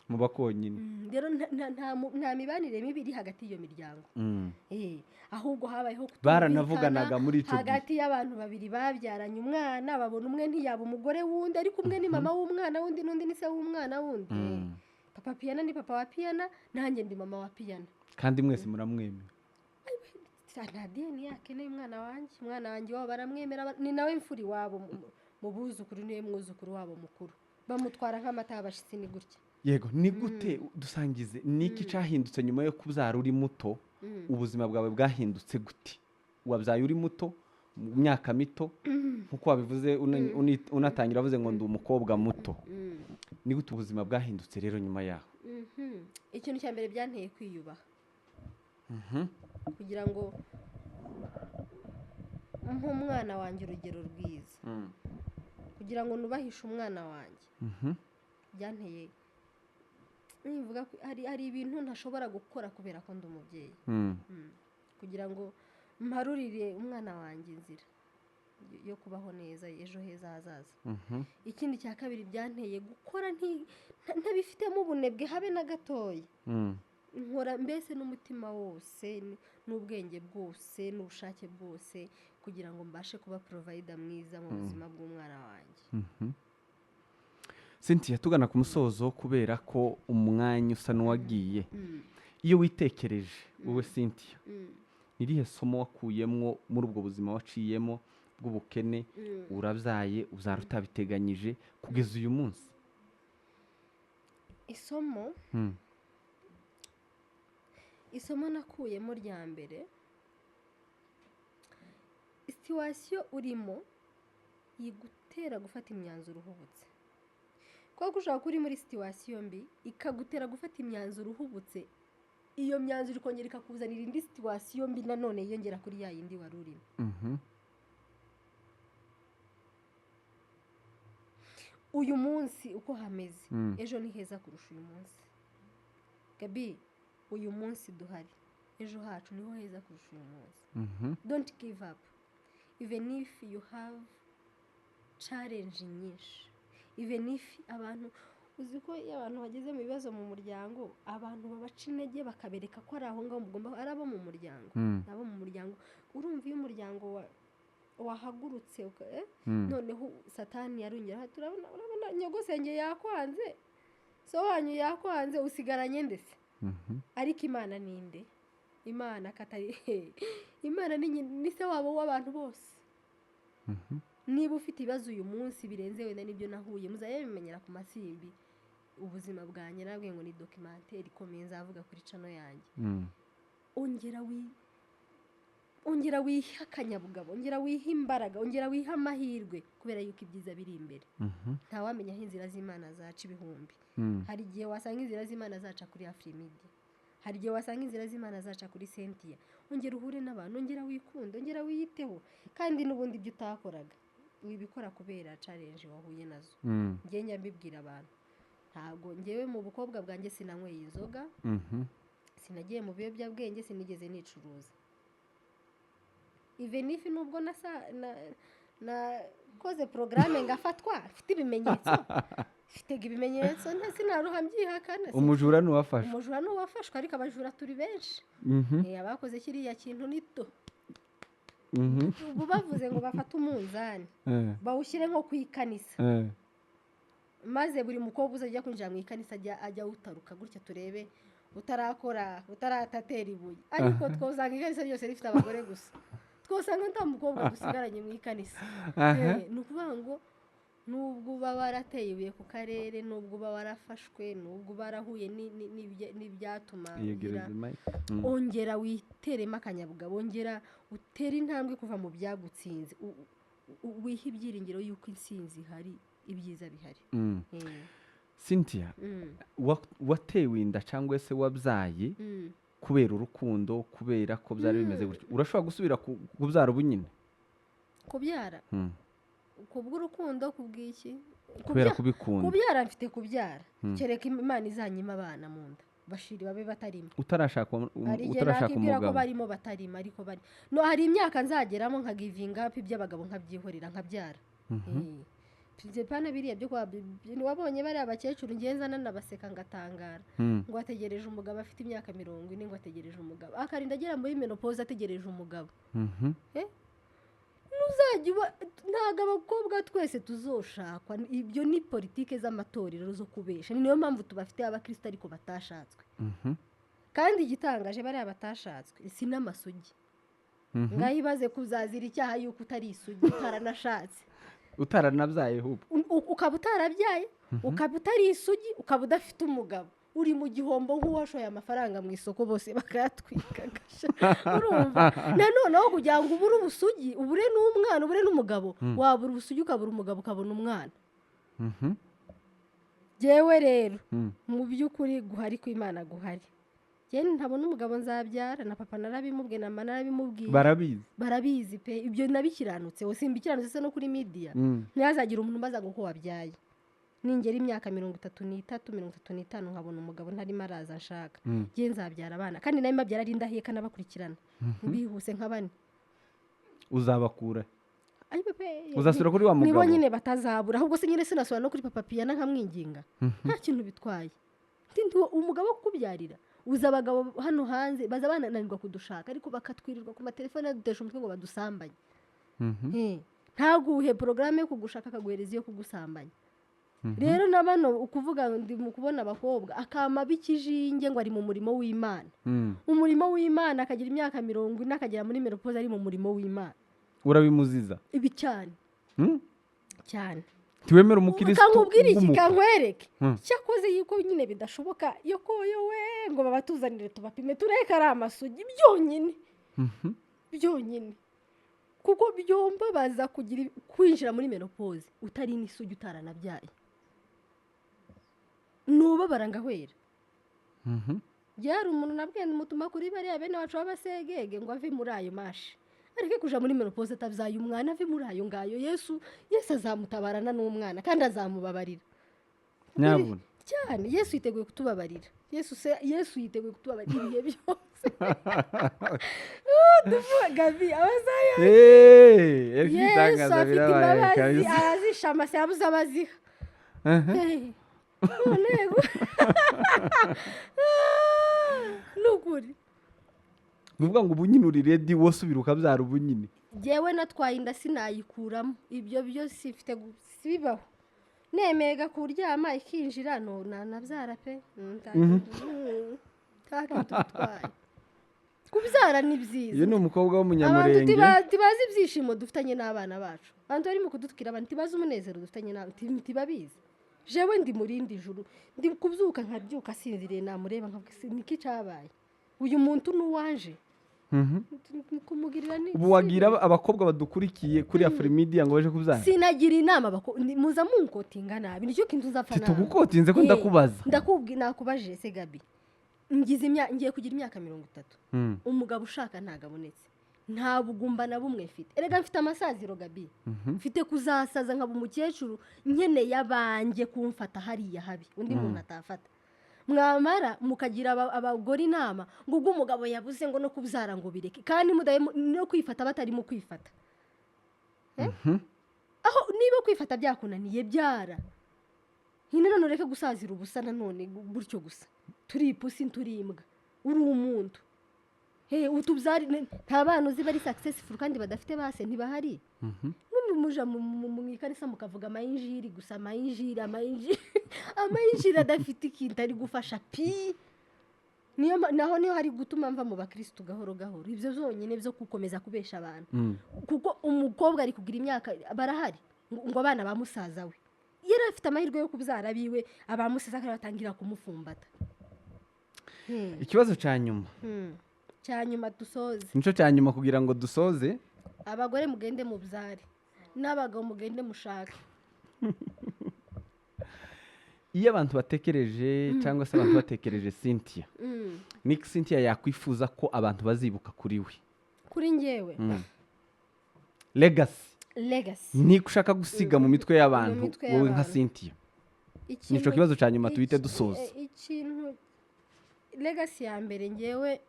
Mu bakonyine. Rero nta mibanire mibi iri hagati y'iyo miryango. Ahubwo habayeho Baranavuganaga kutumvikana muri icyo gihe. hagati y'abantu babiri babyaranye umwana, babona umwe ntiyaba umugore w'undi, ariko umwe ni mama w'umwana w'undi, n'undi ni se w'umwana w'undi. Papa Piyana ni papa wa Piyana, nanjye ndi mama wa Piyana. Kandi mwese muramwemera? Nta DNA yakeneye umwana wanjye. Umwana wanjye iwabo baramwemera, ni nawe mfura iwabo mu buzukuru, niwe mwuzukuru wabo mukuru, bamutwara nk'amata y'abashyitsi, ni gutya. Yego, ni gute, dusangize, ni iki cyahindutse nyuma yo kubyara uri muto? Ubuzima bwawe bwahindutse gute? Wabyaye uri muto, mu myaka mito, nk'uko wabivuze, unatangira wavuze ngo ndi umukobwa muto. Ni gute ubuzima bwahindutse rero nyuma yaho? Ikintu cya mbere, byanteye kwiyubaha kugira ngo nk'umwana wanjye urugero rwiza, kugira ngo nubahishe umwana wanjye. Byanteye, nivuga ko hari ibintu ntashobora gukora kubera ko ndi umubyeyi, kugira ngo mparurire umwana wanjye inzira yo kubaho neza ejo heza hazaza. Ikindi cya kabiri, byanteye gukora ntabifitemo ubunebwe habe na gatoya. Nkora mbese n'umutima wose, n'ubwenge bwose, n'ubushake bwose, kugira ngo mbashe kuba provider mwiza mu buzima bw'umwana wanjye. Cynthia, tugana ku musozo kubera ko umwanya usa n'uwagiye. Iyo witekereje wowe Cynthia, ni irihe somo wakuyemwo muri ubwo buzima waciyemo bw'ubukene, urabyaye, ubyara utabiteganyije, kugeza uyu munsi? Isomo isomo nakuyemo rya mbere, situation urimo yigutera gufata imyanzuro uhubutse, kuko ushobora kuba uri muri situation mbi ikagutera gufata imyanzuro uhubutse, iyo myanzuro ikongera ikakuzanira indi situation mbi nanone yiyongera kuri ya yindi wari urimo. Uyu munsi uko hameze, ejo ni heza kurusha uyu munsi. Gabi, uyu munsi duhari, ejo hacu niho heza kurusha uyu munsi. Don't give up even if you have challenge nyinshi, even if abantu, uzi ko iyo abantu bageze mu bibazo mu muryango, abantu babaca intege, bakabereka ko ari aho ngaho mugomba, ari abo mu muryango. Abo mu muryango, urumva iyo umuryango wahagurutse noneho Satani yarongera, turabona, urabona nyogosenge yakwanze, so wanyu yakwanze, usigaranye ndetse. Ariko Imana ni nde? Imana katari Imana ni se wabo w'abantu bose. Niba ufite ibibazo uyu munsi birenze wenda n'ibyo nahuye, muzajya bimenyera ku masimbi. Ubuzima bwanjye nabwiye ngo ni documentaire ikomeye nzavuga kuri channel yanjye. Ongera wihe akanyabugabo, ongera wihe imbaraga, ongera wihe amahirwe, kubera yuko ibyiza biri imbere. Ntawamenya aho inzira z'Imana zaca ibihumbi. Hari igihe wasanga inzira z'Imana zaca kuri Afrimidi, hari igihe wasanga inzira z'Imana zaca kuri Cynthia. Ongera uhure n'abantu, ongera wikunde, ongera wiyiteho, kandi n'ubundi ibyo utakoraga wibikora kubera challenge wahuye nazo. Njye njya mbibwira abantu, ntabwo ngewe mu bukobwa bwanjye sinanyweye inzoga, sinagiye mu biyobyabwenge, sinigeze nicuruza. Even if nubwo nakoze porogaramu ngafatwa mfite ibimenyetso, mfitega ibimenyetso, sinaruha mbyihakana. Umujura n'uwafashwe. Umujura n'uwafashwe, ariko abajura turi benshi. Abakoze kiriya kintu nito. Ubu bavuze ngo bafate umunzani, bawushyire nko ku ikanisa, maze buri mukobwa uzajya kwinjira mu ikanisa ajya awutaruka gutya, turebe utarakora, utaratatera ibuye. Ariko twosanga ikanisa ryose rifite abagore gusa, twosanga nta mukobwa dusigaranye mu ikanisa. Ni ukuvuga ngo nubwo uba warateye ibuye ku karere, nubwo uba warafashwe, nubwo uba warahuye n'ibyatuma ugira Yegereza mic. Ongera witeremo akanyabugabo, ongera utere intambwe kuva mu byagutsinze, wihe ibyiringiro y'uko intsinzi ihari. Ibyiza bihari. Cynthia, watewe inda cyangwa se wabyaye kubera urukundo, kubera ko byari bimeze gutyo, urashobora gusubira kubyara ubu nyine? Kubyara kubw'urukundo, kubw'iki? Kubera kubikunda. Kubyara, mfite kubyara, kereka Imana izanyima abana mu nda, bashiri babe batarimo. Utarashaka Hari igihe utarashaka nakibwira ko umugabo. barimo batarimo, ariko bari no hari imyaka nzageramo nka givinga up iby'abagabo, nkabyihorera, nkabyara. Pana biriya byo kwa wabonye bariya bakecuru, ngenza nanabaseka ngatangara, ngo ategereje umugabo, afite imyaka 40, ngo ategereje umugabo, akarinda agera muri menopause ategereje umugabo. Ntuzajya uba, ntabwo abakobwa twese tuzoshakwa. Ibyo ni politike z'amatorero zo kubesha. Ni niyo mpamvu tubafite abakristo ariko batashatswe. Kandi igitangaje, bariya batashatswe si n'amasugi. Ngaho ibaze kuzazira icyaha yuko utari isugi, utaranashatse, utaranabyaye ahubwo. Ukaba utarabyaye, ukaba utari isugi, ukaba udafite umugabo, uri mu gihombo nk'uwashoye amafaranga mu isoko bose bakayatwika agasha. Urumva nanone, aho kugira ngo ubure ubusugi, ubure n'umwana, ubure n'umugabo, wabura ubusugi, ukabura umugabo, ukabona umwana. Jyewe rero, mu by'ukuri guhari kw'Imana guhari, njyewe ntabona umugabo nzabyara. Na papa narabimubwiye, na mama narabimubwiye. Barabizi? Barabizi pe. Ibyo nabikiranutse, simbikiranutse se no kuri media? Ntihazagire umuntu umbaza ngo ko wabyaye. Ningera imyaka 33, 35, nkabona umugabo ntarimo araza nshaka, njye nzabyara abana, kandi nawe mbabyara ari indaheka, n'abakurikirana bihuse nka bane. Uzabakura? Ay, pepe, Uzasubira kuri wa nibo mugabo? nyine batazabura. Ahubwo se nyine sinasubira no kuri papa Piyana nkamwinginga? Nta kintu bitwaye. Ndi umugabo wo kukubyarira. Uzi abagabo hano hanze baza bananirwa kudushaka, ariko bakatwirirwa ku matelefone badutesha umutwe ngo badusambanye. Ntaguhe porogaramu yo kugushaka, akaguhereza iyo kugusambanya. Rero na bano ukuvuga ngo ndi mu kubona abakobwa akama b'ikijinge ngo ari mu murimo w'Imana, umurimo w'Imana, akagira imyaka 40, akagera muri menopause ari mu murimo w'Imana. Urabimuziza? Ibi cyane. Cyane. Ntiwemera umukirisitu Kankubwire iki? w'umukwe? Kankwereke. Cyakoze yuko nyine bidashoboka yo koyo we ngo babatuzanire tubapime tureke ari amasugi byonyine, byonyine, kuko byomba baza kugira kwinjira muri menopause utari n'isugi, utaranabyaye, nubabara ngahwera. Byari umuntu nabwiye, mutuma kuri bariya bene wacu b'abasegege ngo ave muri ayo mashi, areke kuja muri menopause atabyaye umwana, ave muri ayo ngayo. Yesu, Yesu azamutabarana n'umwana kandi azamubabarira. Nyabuna. Cyane. Yesu yiteguye kutubabarira. Yesu se, Yesu yiteguye kutubabarira ibihe byose. Tuvuga Gabi abazaya. Hey, Yesu ibitangaza afite birabaye imbabazi, kabisa. arazisha amase, yabuze abaziha. Hey, none ni ukuri. Ni ukuvuga ngo ubu nyine uri ready, wosubira ukabyara ubu nyine? Jyewe natwaye inda sinayikuramo, ibyo byo sifite sibibaho. Nemega kuryama ikinjira, no nanabyara pe. Nta kintu bitwaye, kubyara ni byiza. Uyu ni umukobwa Abantu w'umunyamurenge. Ntibazi ibyishimo dufitanye n'abana bacu. Abantu barimo kudutwira abantu ntibazi umunezero dufitanye n'abana, ntibabizi. Jewe ndi mu rindi juru, ndi kubyuka nkabyuka asinziriye, namureba nkavuga: "Se, niki cyabaye? Uyu muntu ni uwanje." Kumugirira ni Ubu wagira abakobwa badukurikiye kuri Afurimidiya ngo baje kubyara? Sinagira inama muza munkotinga nabi, nicyo kintu uzapfa nabi. Titugukotinze ko ndakubaza. Ndakubwi, nakubajije se Gabi. Ngize imyaka, ngiye kugira imyaka 30, umugabo ushaka ntabwo abonetse, nta bugumba na bumwe mfite. Erega mfite amasaziro Gabi, mfite kuzasaza nkaba umukecuru, nkeneye abanjye kumfata hariya habi undi muntu atafata. Mwamara mukagira abagore inama ngo ubwo umugabo yabuze ngo no kubyara ngo bireke, kandi no kwifata batarimo kwifata. Eh? Aho niba kwifata byakunaniye, byara nyine none, ureke gusazira ubusa nanone gutyo gusa. Turi ipusi, turi imbwa, uri umuntu. Hey, utubyari nta bana uzi bari successful kandi badafite base? Ntibahari. Numwe muja mu ikanisa mukavuga amayinjiri gusa, amayinjiri, amayinjiri, amayinjiri adafite ikintu ari gufasha pi. Niyo naho niho hari gutuma mva mu bakirisitu gahoro gahoro, ibyo byonyine byo gukomeza kubesha abantu. Kuko umukobwa ari kugira imyaka, barahari ngo abana ba musaza we, yari afite amahirwe yo kubyara abiwe, abamusaza batangira kumufumbata. Ikibazo cya nyuma. Cya nyuma dusoze. Nicyo cya nyuma kugira ngo dusoze. Abagore mugende mubyare, n'abagabo mugende mushake. Iyo abantu batekereje, cyangwa se abantu batekereje Cynthia, Nick Cynthia yakwifuza ko abantu bazibuka kuri we? Kuri njyewe? Legacy. Legacy. Niba ushaka gusiga mu mitwe y'abantu, Mu mitwe wowe nka y'abantu. Cynthia. Nico kibazo cya nyuma, tuhite dusoza. Ikintu, legacy ya mbere, ngewe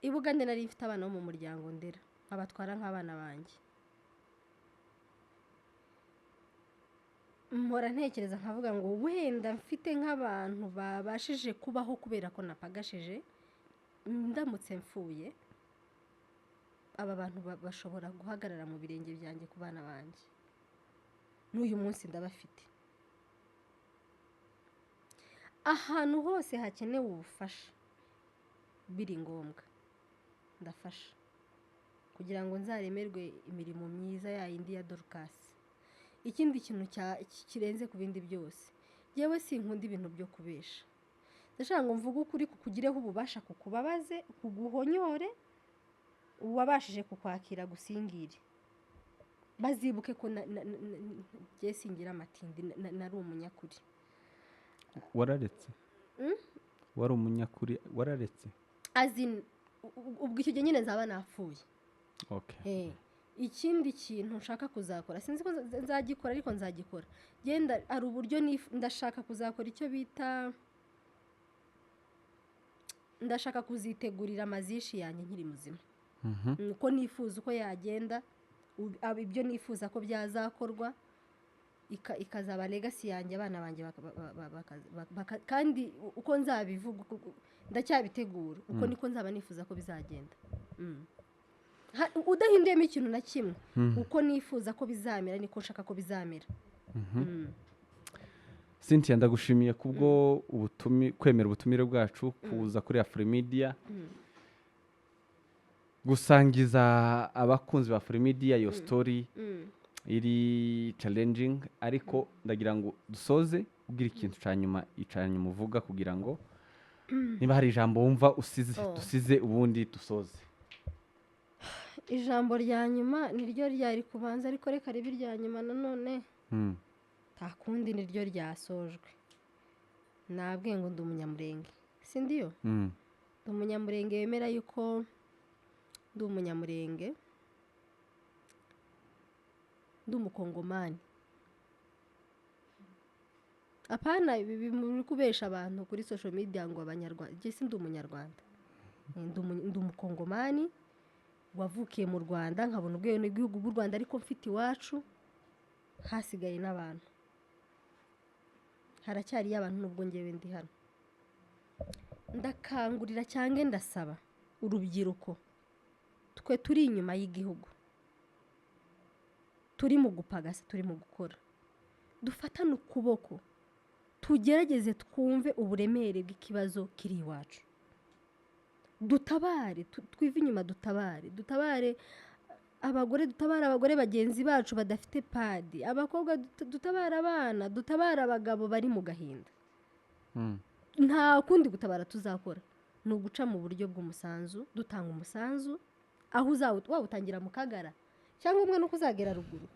i Bugande nari mfite abana bo mu muryango ndera, nkabatwara nk'abana banjye. Mpora ntekereza nkavuga ngo wenda mfite nk'abantu babashije kubaho kubera ko napagashije, ndamutse mfuye, aba bantu bashobora guhagarara mu birenge byanjye ku bana banjye. N'uyu munsi ndabafite. Ahantu hose hakenewe ubufasha, biri ngombwa ndafasha, kugira ngo nzaremerwe imirimo myiza ya yindi ya Dorukasi. Ikindi kintu kirenze ku bindi byose, yewe, sinkunda ibintu byo kubesha. Ndashaka ngo mvuge ukuri kukugireho ububasha, kukubabaze, kuguhonyore, uwabashije kukwakira gusingire. Bazibuke ko njye singira amatindi, nari umunyakuri. Wararetse? Wari umunyakuri, wararetse? As in, ubwo icyo gihe nyine nzaba napfuye. Okay. Ikindi kintu nshaka kuzakora, sinzi ko nzagikora, ariko nzagikora. Genda, hari uburyo ndashaka kuzakora icyo bita, ndashaka kuzitegurira amazishi yanjye nkiri muzima. Uko nifuza uko yagenda, ibyo nifuza ko byazakorwa, ikazaba legacy yanjye, abana banjye kandi uko nzabivuga, ndacyabitegura, uko niko nzaba nifuza ko bizagenda. Udahinduyemo ikintu na kimwe, uko nifuza ko bizamera niko nshaka ko bizamera. Cynthia, ndagushimiye kubwo kwemera ubutumire bwacu, kuza kuri Afrimedia, gusangiza abakunzi ba Afrimedia iyo story iri challenging. Ariko ndagira ngo dusoze ubwira ikintu cya nyuma, icya nyuma uvuga, kugira ngo niba hari ijambo wumva usize, Oh. dusize, ubundi dusoze. Ijambo rya nyuma niryo ryari kubanza, ariko reka ribe irya nyuma nanone. Nta kundi, niryo ryasojwe. Nabwiye ngo ndi Umunyamurenge, si ndiyo? Ndi Umunyamurenge wemera yuko ndi Umunyamurenge, ndi Umukongomani. Apana ibi muri kubesha abantu kuri social media ngo Abanyarwanda. Njye si ndi Umunyarwanda. Ndi Umukongomani wavukiye mu Rwanda, nkabona ubwenegihugu bw'u Rwanda, ariko mfite iwacu hasigaye n'abantu, haracyariyo abantu nubwo ngewe ndi hano. Ndakangurira cyangwa ndasaba urubyiruko, twe turi inyuma y'igihugu, turi mu gupagasa, turi mu gukora, dufatane ukuboko, tugerageze twumve uburemere bw'ikibazo kiri iwacu, dutabare, twive inyuma, dutabare, dutabare abagore, dutabare abagore bagenzi bacu badafite padi, abakobwa, dutabare abana, dutabare abagabo bari mu gahinda. Nta kundi gutabara tuzakora, ni uguca mu buryo bw'umusanzu, dutanga umusanzu aho wawutangira mu Kagara cyangwa umwe nuko uzagera ruguru.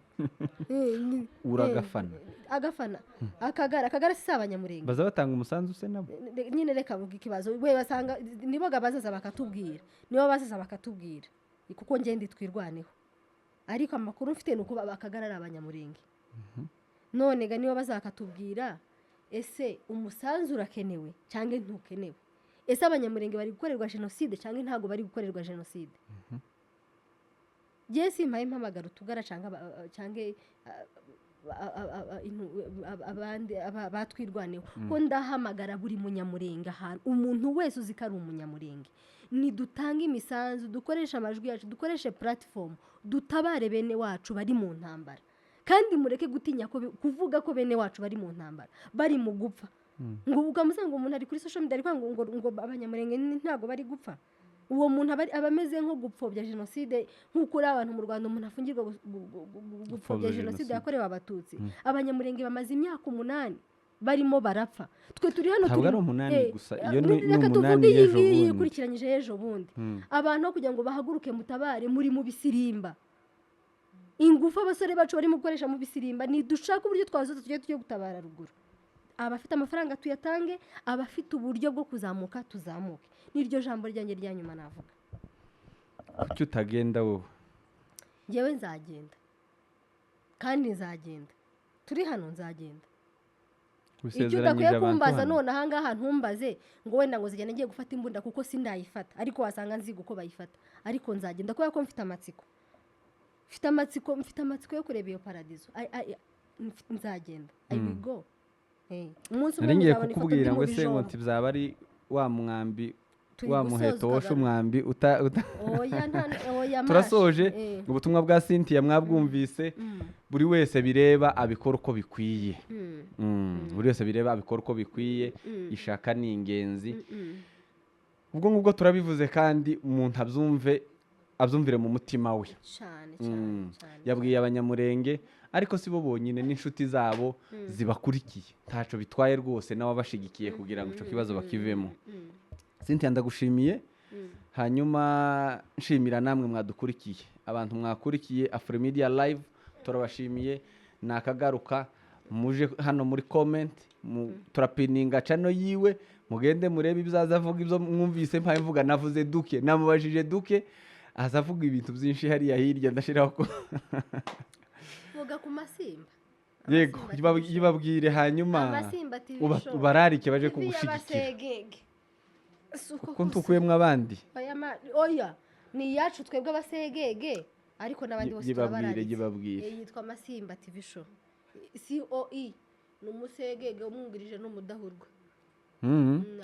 Uragafana. Agafana Akagara, Akagara si Abanyamurenge? Baza batanga umusanzu se nabo? Nyine reka mvuge ikibazo we basanga nibo bazaza bakatubwira, nibo bazaza bakatubwira, kuko ngende Twirwaneho, ariko amakuru mfite ni uko Akagara ari Abanyamurenge. None ga nibo bazakatubwira, ese umusanzu urakenewe cyangwa ntukenewe? Ese Abanyamurenge bari gukorerwa jenoside cyangwa ntabwo bari gukorerwa jenoside? Njye simpaye mpamagara utugara cyangwa abandi batwirwaneho, ko ndahamagara buri Munyamurenge, ahantu umuntu wese uzi ko ari Umunyamurenge, nidutange imisanzu, dukoreshe amajwi yacu, dukoreshe platform, dutabare bene wacu bari mu ntambara. Kandi mureke gutinya ko kuvuga ko bene wacu bari mu ntambara, bari mu gupfa, ngo ukamusanga umuntu ari kuri social media ari kwanga ngo Abanyamurenge ntabwo bari gupfa. Uwo muntu aba ameze nko gupfobya jenoside, nk'uko uri abantu mu Rwanda umuntu afungirwa gupfobya Gupfobya jenoside jenoside. yakorewe Abatutsi. Abanyamurenge bamaze imyaka 8 barimo barapfa, twe turi hano. Ntabwo ari 8 gusa, iyo ni Reka 8 tuvuge iyi y'ejo ngiyi bundi. ikurikiranyije y'ejo bundi. Abantu aho kugira ngo bahaguruke mutabare, muri mu bisirimba. Ingufu abasore bacu barimo gukoresha mu bisirimba, nidushaka uburyo twazoza tujye gutabara ruguru. Abafite amafaranga tuyatange, abafite uburyo bwo kuzamuka tuzamuke. Niryo jambo ryanjye rya nyuma navuga. Kuki utagenda wowe? Njyewe nzagenda, kandi nzagenda turi hano, nzagenda. Icyo Usezeranyije udakwiye abantu kumbaza hano. none ahangaha, ntumbaze ngo wenda ngo zigenda ngiye gufata imbunda, kuko sindayifata, ariko wasanga nziga uko bayifata. Ariko nzagenda kubera ko mfite amatsiko, mfite amatsiko, mfite amatsiko yo kureba iyo paradizo. Nzagenda, I will go. Umunsi umwe Nari ngiye muzabona ifoto kukubwira ndi mu ngo se ngo bijombo. nti byaba ari wa mwambi Turi wa gusoza muheto woshe ukagaruka. umwambi uta Oya, nta, oya mashi. Turasoje. Ubutumwa bwa Cynthia mwabwumvise. Buri wese bireba abikora uko bikwiye. Buri wese bireba abikora uko bikwiye. Ishaka ni ingenzi. Ubwo ngubwo turabivuze, kandi umuntu abyumve, abyumvire mu mutima we. Cyane cyane cyane. Yabwiye Abanyamurenge, ariko si bo bonyine, n'inshuti zabo zibakurikiye, ntaco bitwaye rwose, n'ababashigikiye kugira ngo icyo kibazo bakivemo. Cynthia, ndagushimiye. Hanyuma nshimira namwe mwadukurikiye, abantu mwakurikiye Afrimedia Live, turabashimiye. Nakagaruka, muje hano muri comment, turapininga channel yiwe, mugende murebe ibyo aza avuga. Ibyo mwumvise mpaye mvuga, navuze duke, namubajije duke, aza avuga ibintu byinshi hariya hirya. Ndashiraho ko Vuga ku masimba. Yego. Amasimba TV show. Yibabwire hanyuma Amasimba TV show. ubararike baje TV kugushigikira. y'abasegege. Si uko Ko kose. ntukuyemwo abandi. Oya, oya, ni iyacu twebwe abasegege, ariko n'abandi bose Yibabwire, turabararitse. yibabwire. Yitwa Masimba TV Show. COE ni umusegege umwungirije n'umudahurwa.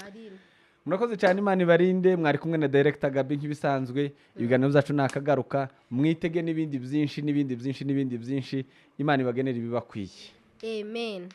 Aline. Murakoze cyane, Imana ibarinde. Mwari kumwe na Director Gabi nk'ibisanzwe. Ibiganiro byacu nakagaruka, mwitege n'ibindi byinshi, n'ibindi byinshi, n'ibindi byinshi. Imana ibagenera ibibakwiye. Amen.